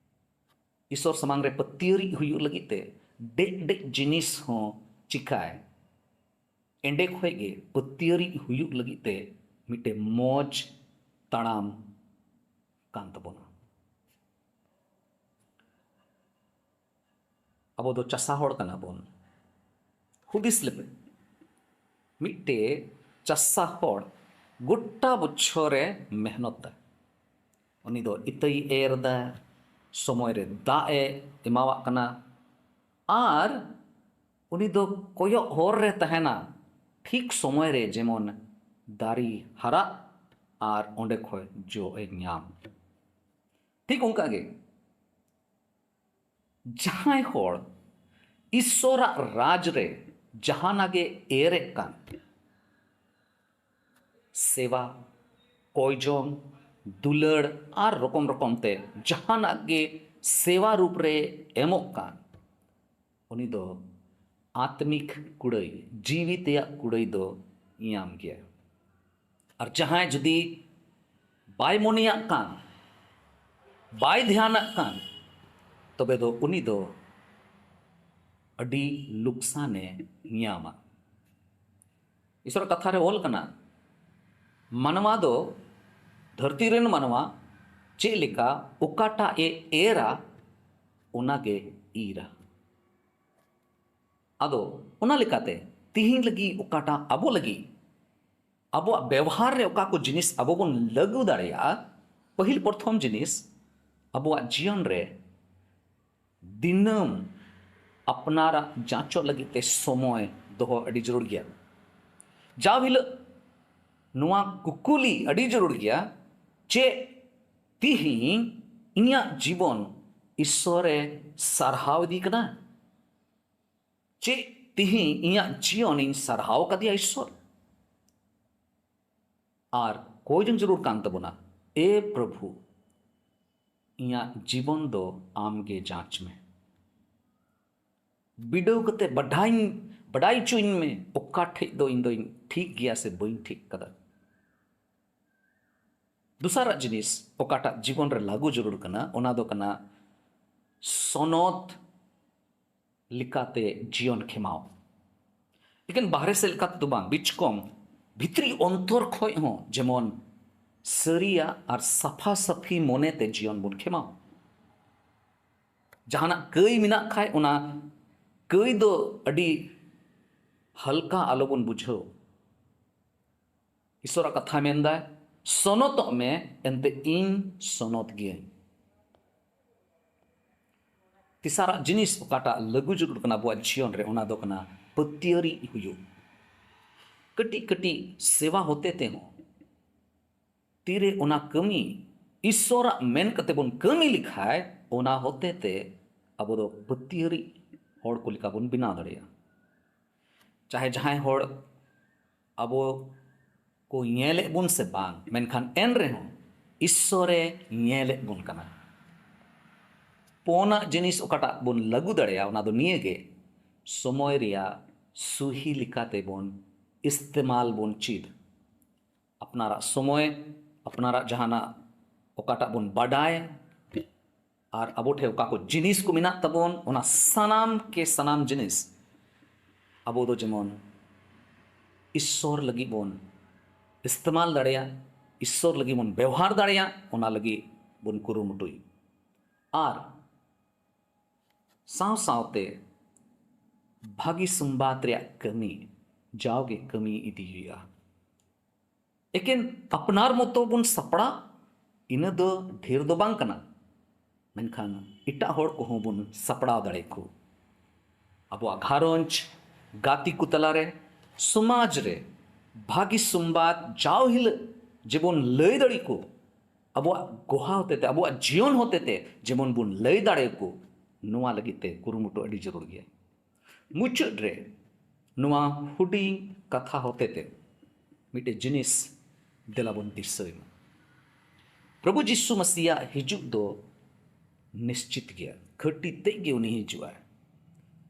ᱤᱥᱥᱚᱨ ᱥᱟᱢᱟᱝ ᱨᱮ ᱯᱟᱹᱛᱭᱟᱹᱨᱤᱡ ᱦᱩᱭᱩᱜ ᱞᱟᱹᱜᱤᱫ ᱛᱮ ᱰᱮᱡ ᱰᱮᱡ ᱡᱤᱱᱤᱥ ᱦᱚᱸ ᱪᱤᱠᱟᱭ ᱮᱸᱰᱮ ᱠᱷᱚᱱ ᱜᱮ ᱯᱟᱹᱛᱭᱟᱹᱨᱤᱡ ᱦᱩᱭᱩᱜ ᱞᱟᱹᱜᱤᱫ ᱛᱮ ᱢᱤᱫᱴᱮᱱ ᱢᱚᱡᱽ ᱛᱟᱲᱟᱢ ᱠᱟᱱ ᱛᱟᱵᱚᱱᱟ᱾ ᱟᱵᱚ ᱫᱚ ᱪᱟᱥᱟ ᱦᱚᱲ ᱠᱟᱱᱟ ᱵᱚᱱ᱾ ᱦᱩᱫᱤᱥ ᱞᱮᱯᱮ, ᱢᱤᱫᱴᱮᱡ ᱪᱟᱥᱟ ᱦᱚᱲ ᱜᱚᱴᱟ ᱵᱚᱪᱷᱚᱨᱮ ᱢᱮᱦᱱᱚᱛ ᱫᱟ᱾ ᱩᱱᱤ ᱫᱚ ᱤᱛᱟᱹᱭ ᱮᱨ ᱫᱟ, ᱥᱚᱢᱚᱭ ᱨᱮ ᱫᱟᱜ ᱮ ᱮᱢᱟᱣᱟᱜ ᱠᱟᱱᱟ, ᱟᱨ ᱩᱱᱤ ᱫᱚ ᱠᱚᱭᱚᱜ ᱦᱚᱨ ᱨᱮ ᱛᱟᱦᱮᱱᱟ, ᱴᱷᱤᱠ ᱥᱚᱢᱚᱭ ᱨᱮ ᱡᱮᱢᱚᱱ ᱫᱟᱨᱮ ᱦᱟᱨᱟᱜ ᱟᱨ ᱚᱸᱰᱮ ᱠᱷᱚᱱ ᱡᱚ ᱮ ᱧᱟᱢ᱾ ᱴᱷᱤᱠ ᱚᱱᱠᱟ ᱜᱮ ᱡᱟᱦᱟᱸᱭ ᱦᱚᱲ ᱤᱥᱥᱚᱨᱟᱜ ᱨᱟᱡᱽ ᱨᱮ ᱡᱟᱦᱟᱱᱟᱜ ᱜᱮ ᱮᱨᱮᱫ ᱠᱟᱱ, ᱥᱮᱵᱟ, ᱠᱚᱭᱡᱚᱝ, ᱫᱩᱞᱟᱹᱲ ᱟᱨ ᱨᱚᱠᱚᱢ ᱨᱚᱠᱚᱢ ᱛᱮ ᱡᱟᱦᱟᱱᱟᱜ ᱜᱮ ᱥᱮᱵᱟ ᱨᱩᱯ ᱨᱮ ᱮᱢᱚᱜ ᱠᱟᱱ, ᱩᱱᱤ ᱫᱚ ᱟᱛᱢᱤᱠ ᱠᱩᱲᱟᱹᱭ, ᱡᱤᱣᱤ ᱛᱮᱭᱟᱜ ᱠᱩᱲᱟᱹᱭ ᱫᱚ ᱧᱟᱢ ᱜᱮᱭᱟ᱾ ᱟᱨ ᱡᱟᱦᱟᱸᱭ ᱡᱩᱫᱤ ᱵᱟᱭ ᱢᱚᱱᱮᱭᱟᱜ ᱠᱟᱱ, ᱵᱟᱭ ᱫᱷᱮᱭᱟᱱᱟᱜ ᱠᱟᱱ, ᱛᱚᱵᱮ ᱫᱚ ᱩᱱᱤ ᱫᱚ ᱟᱹᱰᱤ ᱞᱩᱠᱥᱟᱱᱮ ᱧᱟᱢᱟ᱾ ᱤᱥᱚᱨᱟᱜ ᱠᱟᱛᱷᱟ ᱨᱮ ᱚᱞ ᱠᱟᱱᱟ, ᱢᱟᱱᱣᱟ ᱫᱚ, ᱫᱷᱟᱹᱨᱛᱤ ᱨᱮᱱ ᱢᱟᱱᱣᱟ ᱪᱮᱫ ᱞᱮᱠᱟ ᱚᱠᱟᱴᱟᱜ ᱮ ᱮᱨᱟ, ᱚᱱᱟᱜᱮ ᱤᱨᱟ᱾ ᱟᱫᱚ ᱚᱱᱟ ᱞᱮᱠᱟᱛᱮ ᱛᱤᱦᱤᱧ ᱞᱟᱹᱜᱤᱫ ᱚᱠᱟᱴᱟᱜ ᱟᱵᱚ ᱞᱟᱹᱜᱤᱫ ᱟᱵᱚᱣᱟᱜ ᱵᱮᱣᱦᱟᱨ ᱨᱮ ᱚᱠᱟ ᱠᱚ ᱡᱤᱱᱤᱥ ᱟᱵᱚ ᱵᱚᱱ ᱞᱟᱹᱜᱩ ᱫᱟᱲᱮᱭᱟᱜᱼᱟ, ᱯᱟᱹᱦᱤᱞ ᱯᱨᱚᱛᱷᱚᱢ ᱡᱤᱱᱤᱥ, ᱟᱵᱚᱣᱟᱜ ᱡᱤᱭᱚᱱ ᱨᱮ ᱫᱤᱱᱟᱹᱢ ᱟᱯᱱᱟᱨᱟᱜ ᱡᱟᱸᱪᱚᱜ ᱞᱟᱹᱜᱤᱫ ᱛᱮ ᱥᱚᱢᱚᱭ ᱫᱚᱦᱚ ᱟᱹᱰᱤ ᱡᱟᱹᱨᱩᱲ ᱜᱮᱭᱟ᱾ ᱡᱟᱣ ᱦᱤᱞᱳᱜ ᱱᱚᱣᱟ ᱠᱩᱠᱞᱤ ᱟᱹᱰᱤ ᱡᱟᱹᱨᱩᱲ ᱜᱮᱭᱟ, ᱪᱮᱫ ᱛᱤᱦᱤᱧ ᱤᱧᱟᱹᱜ ᱡᱤᱵᱚᱱ ᱤᱥᱥᱚᱨᱮ ᱥᱟᱨᱦᱟᱣ ᱤᱫᱤ ᱠᱟᱱᱟ? ᱪᱮᱫ ᱛᱤᱦᱤᱧ ᱤᱧᱟᱹᱜ ᱡᱤᱭᱚᱱᱤᱧ ᱥᱟᱨᱦᱟᱣ ᱠᱟᱫᱮᱭᱟ ᱤᱥᱥᱚᱨ? ᱟᱨ ᱠᱚᱭ ᱡᱚᱝ ᱡᱟᱹᱨᱩᱲ ᱠᱟᱱ ᱛᱟᱵᱚᱱᱟ, ᱮ ᱯᱨᱚᱵᱷᱩ, ᱤᱧᱟᱹᱜ ᱡᱤᱵᱚᱱ ᱫᱚ ᱟᱢ ᱜᱮ ᱡᱟᱸᱪ ᱢᱮ᱾ ᱵᱤᱰᱟᱹᱣ ᱠᱟᱛᱮ ᱵᱟᱰᱟᱭ, ᱵᱟᱰᱟᱭ ᱦᱚᱪᱚᱧ ᱢᱮ, ᱚᱠᱟ ᱴᱷᱮᱡ ᱫᱚ ᱤᱧ ᱫᱚᱧ ᱴᱷᱤᱠ ᱜᱮᱭᱟ ᱥᱮ ᱵᱟᱹᱧ ᱴᱷᱤᱠ ᱠᱟᱫᱟ᱾ ᱫᱚᱥᱟᱨᱟᱜ ᱡᱤᱱᱤᱥ ᱚᱠᱟᱴᱟᱜ ᱡᱤᱵᱚᱱ ᱨᱮ ᱞᱟᱹᱜᱩ ᱡᱟᱹᱨᱩᱲ ᱠᱟᱱᱟ, ᱚᱱᱟ ᱫᱚ ᱠᱟᱱᱟ ᱥᱚᱱᱚᱛ ᱞᱮᱠᱟᱛᱮ ᱡᱤᱭᱚᱱ ᱠᱷᱮᱢᱟᱣ᱾ ᱮᱠᱮᱱ ᱵᱟᱦᱨᱮ ᱥᱮᱫ ᱞᱮᱠᱟ ᱛᱮᱫᱚ ᱵᱟᱝ, ᱵᱤᱪᱠᱚᱢ ᱵᱷᱤᱛᱨᱤ ᱚᱱᱛᱚᱨ ᱠᱷᱚᱡ ᱦᱚᱸ ᱡᱮᱢᱚᱱ ᱥᱟᱹᱨᱤᱭᱟᱜ ᱟᱨ ᱥᱟᱯᱷᱟ ᱥᱟᱹᱯᱷᱤ ᱢᱚᱱᱮᱛᱮ ᱡᱤᱭᱚᱱ ᱵᱚᱱ ᱠᱷᱮᱢᱟᱣ᱾ ᱡᱟᱦᱟᱱᱟᱜ ᱠᱟᱹᱭ ᱢᱮᱱᱟᱜ ᱠᱷᱟᱡ, ᱚᱱᱟ ᱠᱟᱹᱭ ᱫᱚ ᱟᱹᱰᱤ ᱦᱟᱞᱠᱟ ᱟᱞᱚᱵᱚᱱ ᱵᱩᱡᱷᱟᱹᱣ᱾ ᱤᱥᱚᱨᱟᱜ ᱠᱟᱛᱷᱟ ᱢᱮᱱᱫᱟᱭ, "ᱥᱚᱱᱚᱛᱚᱜ ᱢᱮ, ᱮᱱᱛᱮ ᱤᱧ ᱥᱚᱱᱚᱛ ᱜᱤᱭᱟᱹᱧ᱾" ᱛᱮᱥᱟᱨᱟᱜ ᱡᱤᱱᱤᱥ ᱚᱠᱟᱴᱟᱜ ᱞᱟᱹᱜᱩ ᱡᱟᱹᱨᱩᱲ ᱠᱟᱱᱟ ᱟᱵᱚᱣᱟᱜ ᱡᱤᱭᱚᱱ ᱨᱮ, ᱚᱱᱟ ᱫᱚ ᱠᱟᱱᱟ ᱯᱟᱹᱛᱭᱟᱹᱨᱤ ᱦᱩᱭᱩᱜ᱾ ᱠᱟᱹᱴᱤᱡ ᱠᱟᱹᱴᱤᱡ ᱥᱮᱵᱟ ᱦᱚᱛᱮ ᱛᱮᱦᱚᱸ ᱛᱤᱨᱮ ᱚᱱᱟ ᱠᱟᱹᱢᱤ ᱤᱥᱚᱨᱟᱜ ᱢᱮᱱ ᱠᱟᱛᱮ ᱵᱚᱱ ᱠᱟᱹᱢᱤ ᱞᱮᱠᱷᱟᱡ, ᱚᱱᱟ ᱦᱚᱛᱮ ᱛᱮ ᱟᱵᱚ ᱫᱚ ᱯᱟᱹᱛᱭᱟᱹᱨᱤ ᱦᱚᱲ ᱠᱚ ᱞᱮᱠᱟ ᱵᱚᱱ ᱵᱮᱱᱟᱣ ᱫᱟᱲᱮᱭᱟᱜᱼᱟ᱾ ᱪᱟᱦᱮ ᱡᱟᱦᱟᱸᱭ ᱦᱚᱲ ᱟᱵᱚ ᱠᱚ ᱧᱮᱞᱮᱫ ᱵᱚᱱ ᱥᱮ ᱵᱟᱝ, ᱢᱮᱱᱠᱷᱟᱱ ᱮᱱ ᱨᱮᱦᱚᱸ ᱤᱥᱥᱚᱨᱮ ᱧᱮᱞᱮᱫ ᱵᱚᱱ ᱠᱟᱱᱟ᱾ ᱯᱳᱱᱟᱜ ᱡᱤᱱᱤᱥ ᱚᱠᱟᱴᱟᱜ ᱵᱚᱱ ᱞᱟᱹᱜᱩ ᱫᱟᱲᱮᱭᱟᱜᱼᱟ, ᱚᱱᱟ ᱫᱚ ᱱᱤᱭᱟᱹ ᱜᱮ, ᱥᱚᱢᱚᱭ ᱨᱮᱭᱟᱜ ᱥᱩᱦᱤ ᱞᱮᱠᱟᱛᱮ ᱵᱚᱱ ᱤᱥᱛᱮᱢᱟᱞ ᱵᱚᱱ ᱪᱮᱫ᱾ ᱟᱯᱱᱟᱨᱟᱜ ᱥᱚᱢᱚᱭ, ᱟᱯᱱᱟᱨᱟᱜ ᱡᱟᱦᱟᱱᱟᱜ ᱚᱠᱟᱴᱟᱜ ᱵᱚᱱ ᱵᱟᱰᱟᱭ, ᱟᱨ ᱟᱵᱚ ᱴᱷᱮᱱ ᱚᱠᱟ ᱠᱚ ᱡᱤᱱᱤᱥ ᱠᱚ ᱢᱮᱱᱟᱜ ᱛᱟᱵᱚᱱ, ᱚᱱᱟ ᱥᱟᱱᱟᱢ ᱠᱮ ᱥᱟᱱᱟᱢ ᱡᱤᱱᱤᱥ ᱟᱵᱚ ᱫᱚ ᱡᱮᱢᱚᱱ ᱤᱥᱥᱚᱨ ᱞᱟᱹᱜᱤᱫ ᱵᱚᱱ ᱤᱥᱛᱮᱢᱟᱞ ᱫᱟᱲᱮᱭᱟᱜ, ᱤᱥᱥᱚᱨ ᱞᱟᱹᱜᱤᱫ ᱵᱚᱱ ᱵᱮᱣᱦᱟᱨ ᱫᱟᱲᱮᱭᱟᱜ, ᱚᱱᱟ ᱞᱟᱹᱜᱤᱫ ᱵᱚᱱ ᱠᱩᱨᱩᱢᱩᱴᱩᱭ᱾ ᱟᱨ ᱥᱟᱶ ᱥᱟᱶᱛᱮ ᱵᱷᱟᱹᱜᱤ ᱥᱚᱢᱵᱟᱫ ᱨᱮᱭᱟᱜ ᱠᱟᱹᱢᱤ ᱡᱟᱣᱜᱮ ᱠᱟᱹᱢᱤ ᱤᱫᱤ ᱦᱩᱭᱩᱜᱼᱟ᱾ ᱮᱠᱮᱱ ᱟᱯᱱᱟᱨ ᱢᱚᱛᱚ ᱵᱚᱱ ᱥᱟᱯᱲᱟᱜ, ᱤᱱᱟᱹ ᱫᱚ ᱰᱷᱮᱨ ᱫᱚ ᱵᱟᱝ ᱠᱟᱱᱟ, ᱢᱮᱱᱠᱷᱟᱱ ᱮᱴᱟᱜ ᱦᱚᱲ ᱠᱚᱦᱚᱸ ᱵᱚᱱ ᱥᱟᱯᱲᱟᱣ ᱫᱟᱲᱮᱭᱟᱠᱚ᱾ ᱟᱵᱚᱣᱟᱜ ᱜᱷᱟᱨᱚᱸᱡᱽ, ᱜᱟᱛᱮ ᱠᱚ ᱛᱟᱞᱟᱨᱮ, ᱥᱚᱢᱟᱡᱽ ᱨᱮ ᱵᱷᱟᱹᱜᱤ ᱥᱚᱢᱵᱟᱫ ᱡᱟᱣ ᱦᱤᱞᱳᱜ ᱡᱮᱵᱚᱱ ᱞᱟᱹᱭ ᱫᱟᱲᱮ ᱠᱚ, ᱟᱵᱚᱣᱟᱜ ᱜᱚᱦᱟ ᱦᱚᱛᱮᱛᱮ, ᱟᱵᱚᱣᱟᱜ ᱡᱤᱭᱚᱱ ᱦᱚᱛᱮᱛᱮ ᱡᱮᱢᱚᱱ ᱵᱚᱱ ᱞᱟᱹᱭ ᱫᱟᱲᱮᱭᱟᱠᱚ, ᱱᱚᱣᱟ ᱞᱟᱹᱜᱤᱫ ᱛᱮ ᱠᱩᱨᱩᱢᱩᱴᱩ ᱟᱹᱰᱤ ᱡᱟᱹᱨᱩᱲ ᱜᱮᱭᱟ᱾ ᱢᱩᱪᱟᱹᱫ ᱨᱮ ᱱᱚᱣᱟ ᱦᱩᱰᱤᱧ ᱠᱟᱛᱷᱟ ᱦᱚᱛᱮᱛᱮ ᱢᱤᱫᱴᱮᱡ ᱡᱤᱱᱤᱥ ᱫᱮᱞᱟ ᱵᱚᱱ ᱫᱤᱥᱟᱹᱭ ᱢᱟ᱾ ᱯᱨᱚᱵᱷᱩ ᱡᱤᱥᱩ ᱢᱟᱥᱤᱭᱟᱜ ᱦᱤᱡᱩᱜ ᱫᱚ ᱱᱤᱥᱪᱤᱛ ᱜᱮᱭᱟ, ᱠᱷᱟᱹᱴᱤ ᱛᱮᱫ ᱜᱮ ᱩᱱᱤ ᱦᱤᱡᱩᱜᱼᱟᱭ᱾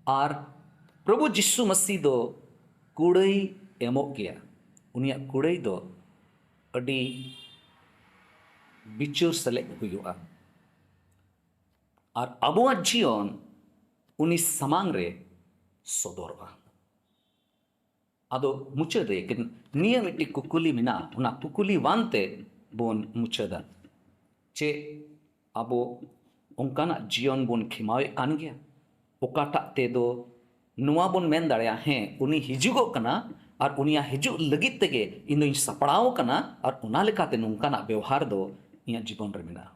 ᱟᱨ ᱯᱨᱚᱵᱷᱩ ᱡᱤᱥᱩ ᱢᱟᱥᱤ ᱫᱚ ᱠᱩᱲᱟᱹᱭ ᱮᱢᱚᱜ ᱜᱮᱭᱟ᱾ ᱩᱱᱤᱭᱟᱜ ᱠᱩᱲᱟᱹᱭ ᱫᱚ ᱟᱹᱰᱤ ᱵᱤᱪᱟᱹᱨ ᱥᱟᱞᱮᱫ ᱦᱩᱭᱩᱜᱼᱟ᱾ ᱟᱨ ᱟᱵᱚᱣᱟᱜ ᱡᱤᱭᱚᱱ ᱩᱱᱤ ᱥᱟᱢᱟᱝ ᱨᱮ ᱥᱚᱫᱚᱨᱚᱜᱼᱟ᱾ ᱟᱫᱚ ᱢᱩᱪᱟᱹᱫ ᱨᱮ ᱠᱤᱱ-, ᱱᱤᱭᱟᱹ ᱢᱤᱫᱴᱤᱡ ᱠᱩᱠᱞᱤ ᱢᱮᱱᱟᱜᱼᱟ, ᱚᱱᱟ ᱠᱩᱠᱞᱤ ᱣᱟᱱ ᱛᱮ ᱵᱚᱱ ᱢᱩᱪᱟᱹᱫᱟ᱾ ᱪᱮᱫ ᱟᱵᱚ ᱚᱱᱠᱟᱱᱟᱜ ᱡᱤᱭᱚᱱ ᱵᱚᱱ ᱠᱷᱮᱢᱟᱣᱮᱫ ᱠᱟᱱ ᱜᱮᱭᱟ? ᱚᱠᱟᱴᱟᱜ ᱛᱮᱫᱚ ᱱᱚᱣᱟ ᱵᱚᱱ ᱢᱮᱱ ᱫᱟᱲᱮᱭᱟᱜᱼᱟ, ᱦᱮᱸ, ᱩᱱᱤ ᱦᱤᱡᱩᱜᱚᱜ ᱠᱟᱱᱟ ᱟᱨ ᱩᱱᱤᱭᱟᱜ ᱦᱤᱡᱩᱜ ᱞᱟᱹᱜᱤᱫ ᱛᱮᱜᱮ ᱤᱧ ᱫᱚᱧ ᱥᱟᱯᱲᱟᱣ ᱟᱠᱟᱱᱟ ᱟᱨ ᱚᱱᱟ ᱞᱮᱠᱟᱛᱮ ᱱᱚᱝᱠᱟᱱᱟᱜ ᱵᱮᱣᱦᱟᱨ ᱫᱚ ᱤᱧᱟᱹᱜ ᱡᱤᱵᱚᱱ ᱨᱮ ᱢᱮᱱᱟᱜᱼᱟ᱾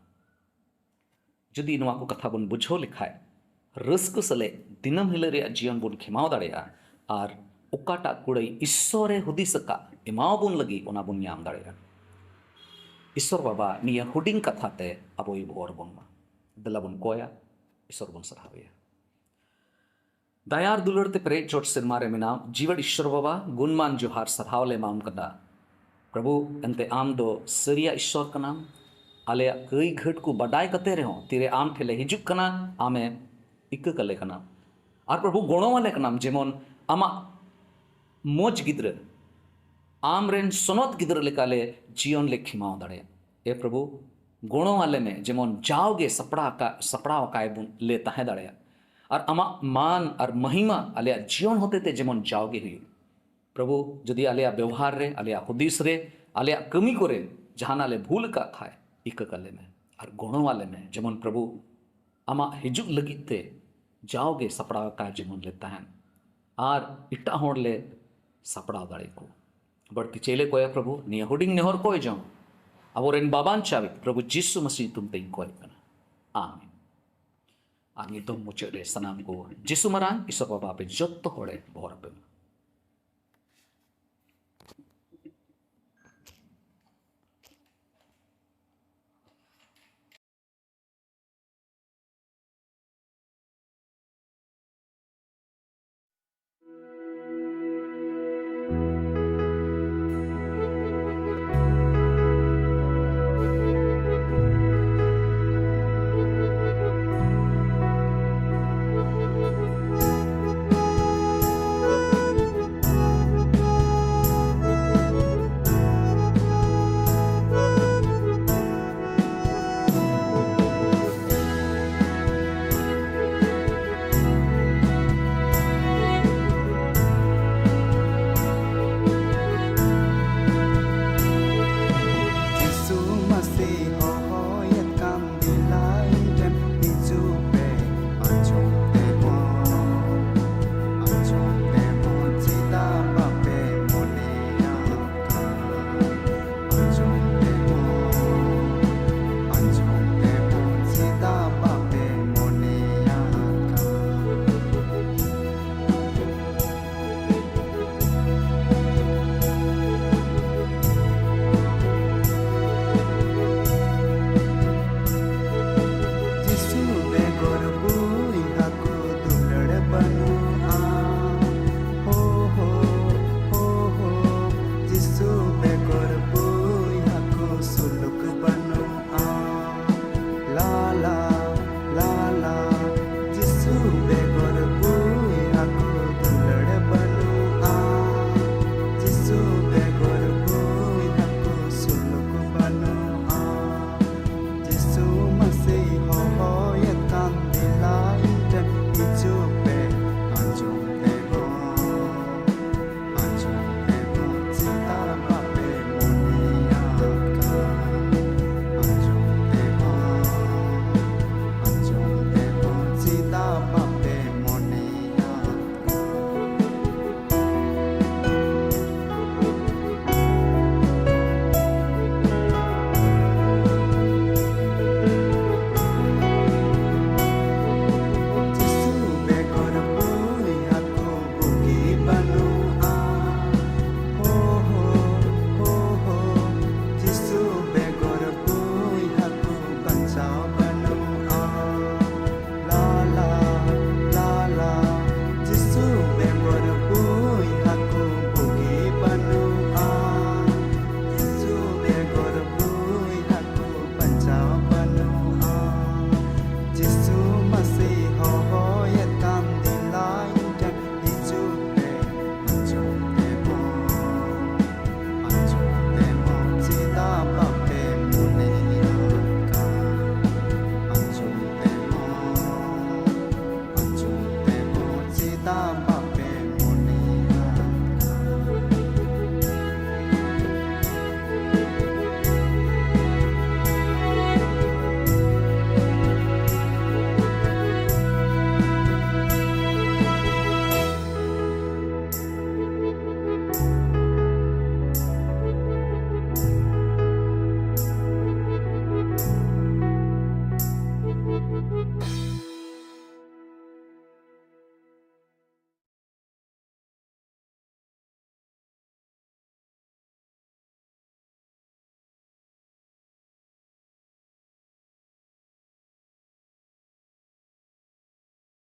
ᱡᱩᱫᱤ ᱱᱚᱣᱟ ᱠᱚ ᱠᱟᱛᱷᱟ ᱵᱚᱱ ᱵᱩᱡᱷᱟᱹᱣ ᱞᱮᱠᱷᱟᱡ, ᱨᱟᱹᱥᱠᱟᱹ ᱥᱟᱞᱟᱜ ᱫᱤᱱᱟᱹᱢ ᱦᱤᱞᱳᱜ ᱨᱮᱭᱟᱜ ᱡᱤᱭᱚᱱ ᱵᱚᱱ ᱠᱷᱮᱢᱟᱣ ᱫᱟᱲᱮᱭᱟᱜᱼᱟ ᱟᱨ ᱚᱠᱟᱴᱟᱜ ᱠᱩᱲᱟᱹᱭ ᱤᱥᱥᱚᱨᱮ ᱦᱩᱫᱤᱥ ᱟᱠᱟᱫ ᱮᱢᱟᱣ ᱵᱚᱱ ᱞᱟᱹᱜᱤᱫ, ᱚᱱᱟ ᱵᱚᱱ ᱧᱟᱢ ᱫᱟᱲᱮᱭᱟᱜᱼᱟ᱾ ᱤᱥᱥᱚᱨ ᱵᱟᱵᱟ ᱱᱤᱭᱟᱹ ᱦᱩᱰᱤᱧ ᱠᱟᱛᱷᱟ ᱛᱮ ᱟᱵᱚᱭ ᱵᱷᱳᱨ ᱵᱚᱱ ᱢᱟ᱾ ᱫᱮᱞᱟ ᱵᱚᱱ ᱠᱚᱭᱟ, ᱤᱥᱥᱚᱨ ᱵᱚᱱ ᱥᱟᱨᱦᱟᱣᱮᱭᱟ᱾ ᱫᱟᱭᱟ ᱟᱨ ᱫᱩᱞᱟᱹᱲ ᱛᱮ ᱯᱮᱨᱮᱡ ᱪᱚᱴ ᱥᱮᱨᱢᱟ ᱨᱮ ᱢᱮᱱᱟᱢ, ᱡᱤᱣᱮᱫ ᱤᱥᱥᱚᱨ ᱵᱟᱵᱟ, ᱜᱩᱱᱢᱟᱱ ᱡᱚᱦᱟᱨ ᱥᱟᱨᱦᱟᱣ ᱞᱮ ᱮᱢᱟᱢ ᱠᱟᱱᱟ᱾ ᱯᱨᱚᱵᱷᱩ, ᱮᱱᱛᱮ ᱟᱢ ᱫᱚ ᱥᱟᱹᱨᱤᱭᱟᱜ ᱤᱥᱥᱚᱨ ᱠᱟᱱᱟᱢ᱾ ᱟᱞᱮᱭᱟᱜ ᱠᱟᱹᱭ ᱜᱷᱟᱹᱴ ᱠᱚ ᱵᱟᱰᱟᱭ ᱠᱟᱛᱮ ᱨᱮᱦᱚᱸ ᱛᱤᱨᱮ ᱟᱢ ᱴᱷᱮᱱ ᱞᱮ ᱦᱤᱡᱩᱜ ᱠᱟᱱᱟ, ᱟᱢᱮ ᱤᱠᱟᱹ ᱠᱟᱞᱮ ᱠᱟᱱᱟ᱾ ᱟᱨ ᱯᱨᱚᱵᱷᱩ, ᱜᱚᱲᱚ ᱟᱞᱮ ᱠᱟᱱᱟᱢ ᱡᱮᱢᱚᱱ ᱟᱢᱟᱜ ᱢᱚᱡᱽ ᱜᱤᱫᱽᱨᱟᱹ, ᱟᱢ ᱨᱮᱱ ᱥᱚᱱᱚᱛ ᱜᱤᱫᱽᱨᱟᱹ ᱞᱮᱠᱟ ᱞᱮ ᱡᱤᱭᱚᱱ ᱞᱮ ᱠᱷᱮᱢᱟᱣ ᱫᱟᱲᱮᱭᱟᱜ᱾ ᱮ ᱯᱨᱚᱵᱷᱩ, ᱜᱚᱲᱚ ᱟᱞᱮ ᱢᱮ ᱡᱮᱢᱚᱱ ᱡᱟᱣᱜᱮ ᱥᱟᱯᱲᱟᱣ ᱟᱠᱟ-, ᱥᱟᱯᱲᱟᱣ ᱟᱠᱟᱭ ᱵᱚᱱ ᱞᱮ ᱛᱟᱦᱮᱸ ᱫᱟᱲᱮᱭᱟᱜ᱾ ᱟᱨ ᱟᱢᱟᱜ ᱢᱟᱱ ᱟᱨ ᱢᱚᱦᱤᱢᱟ ᱟᱞᱮᱭᱟᱜ ᱡᱤᱭᱚᱱ ᱦᱚᱛᱮᱛᱮ ᱡᱮᱢᱚᱱ ᱡᱟᱣᱜᱮ ᱦᱩᱭᱩᱜ᱾ ᱯᱨᱚᱵᱷᱩ, ᱡᱩᱫᱤ ᱟᱞᱮᱭᱟᱜ ᱵᱮᱣᱦᱟᱨ ᱨᱮ, ᱟᱞᱮᱭᱟᱜ ᱦᱩᱫᱤᱥ ᱨᱮ, ᱟᱞᱮᱭᱟᱜ ᱠᱟᱹᱢᱤ ᱠᱚᱨᱮ ᱡᱟᱦᱟᱱᱟᱜ ᱞᱮ ᱵᱷᱩᱞ ᱟᱠᱟᱫ ᱠᱷᱟᱡ, ᱤᱠᱟᱹ ᱠᱟᱞᱮ ᱢᱮ ᱟᱨ ᱜᱚᱲᱚ ᱟᱞᱮ ᱢᱮ, ᱡᱮᱢᱚᱱ ᱯᱨᱚᱵᱷᱩ, ᱟᱢᱟᱜ ᱦᱤᱡᱩᱜ ᱞᱟᱹᱜᱤᱫ ᱛᱮ ᱡᱟᱣᱜᱮ ᱥᱟᱯᱲᱟᱣ ᱟᱠᱟ ᱡᱮᱢᱚᱱ ᱞᱮ ᱛᱟᱦᱮᱱ ᱟᱨ ᱮᱴᱟᱜ ᱦᱚᱲ ᱞᱮ ᱥᱟᱯᱲᱟᱣ ᱫᱟᱲᱮ ᱠᱚ᱾ ᱵᱟᱹᱲᱛᱤ ᱪᱮᱫ ᱞᱮ ᱠᱚᱭᱟ ᱯᱨᱚᱵᱷᱩ? ᱱᱤᱭᱟᱹ ᱦᱩᱰᱤᱧ ᱱᱮᱦᱚᱨ ᱠᱚᱭ ᱡᱚᱝ ᱟᱵᱚᱨᱮᱱ ᱵᱟᱵᱟᱱ ᱪᱟᱵᱤ ᱯᱨᱚᱵᱷᱩ ᱡᱤᱥᱩ ᱢᱟᱥᱤ ᱧᱩᱛᱩᱢ ᱛᱮᱧ ᱠᱚᱭ ᱠᱟᱱᱟ᱾ ᱟᱢᱮᱱ᱾ ᱟᱨ ᱱᱤᱛᱚᱝ ᱢᱩᱪᱟᱹᱫ ᱨᱮ ᱥᱟᱱᱟᱢ ᱠᱚ ᱡᱤᱥᱩ ᱢᱟᱨᱟᱝ ᱤᱥᱚᱨ ᱵᱟᱵᱟ ᱟᱯᱮ ᱡᱚᱛᱚ ᱦᱚᱲᱮ ᱵᱚᱦᱚᱨ ᱟᱯᱮ ᱢᱟ᱾ ᱛᱤ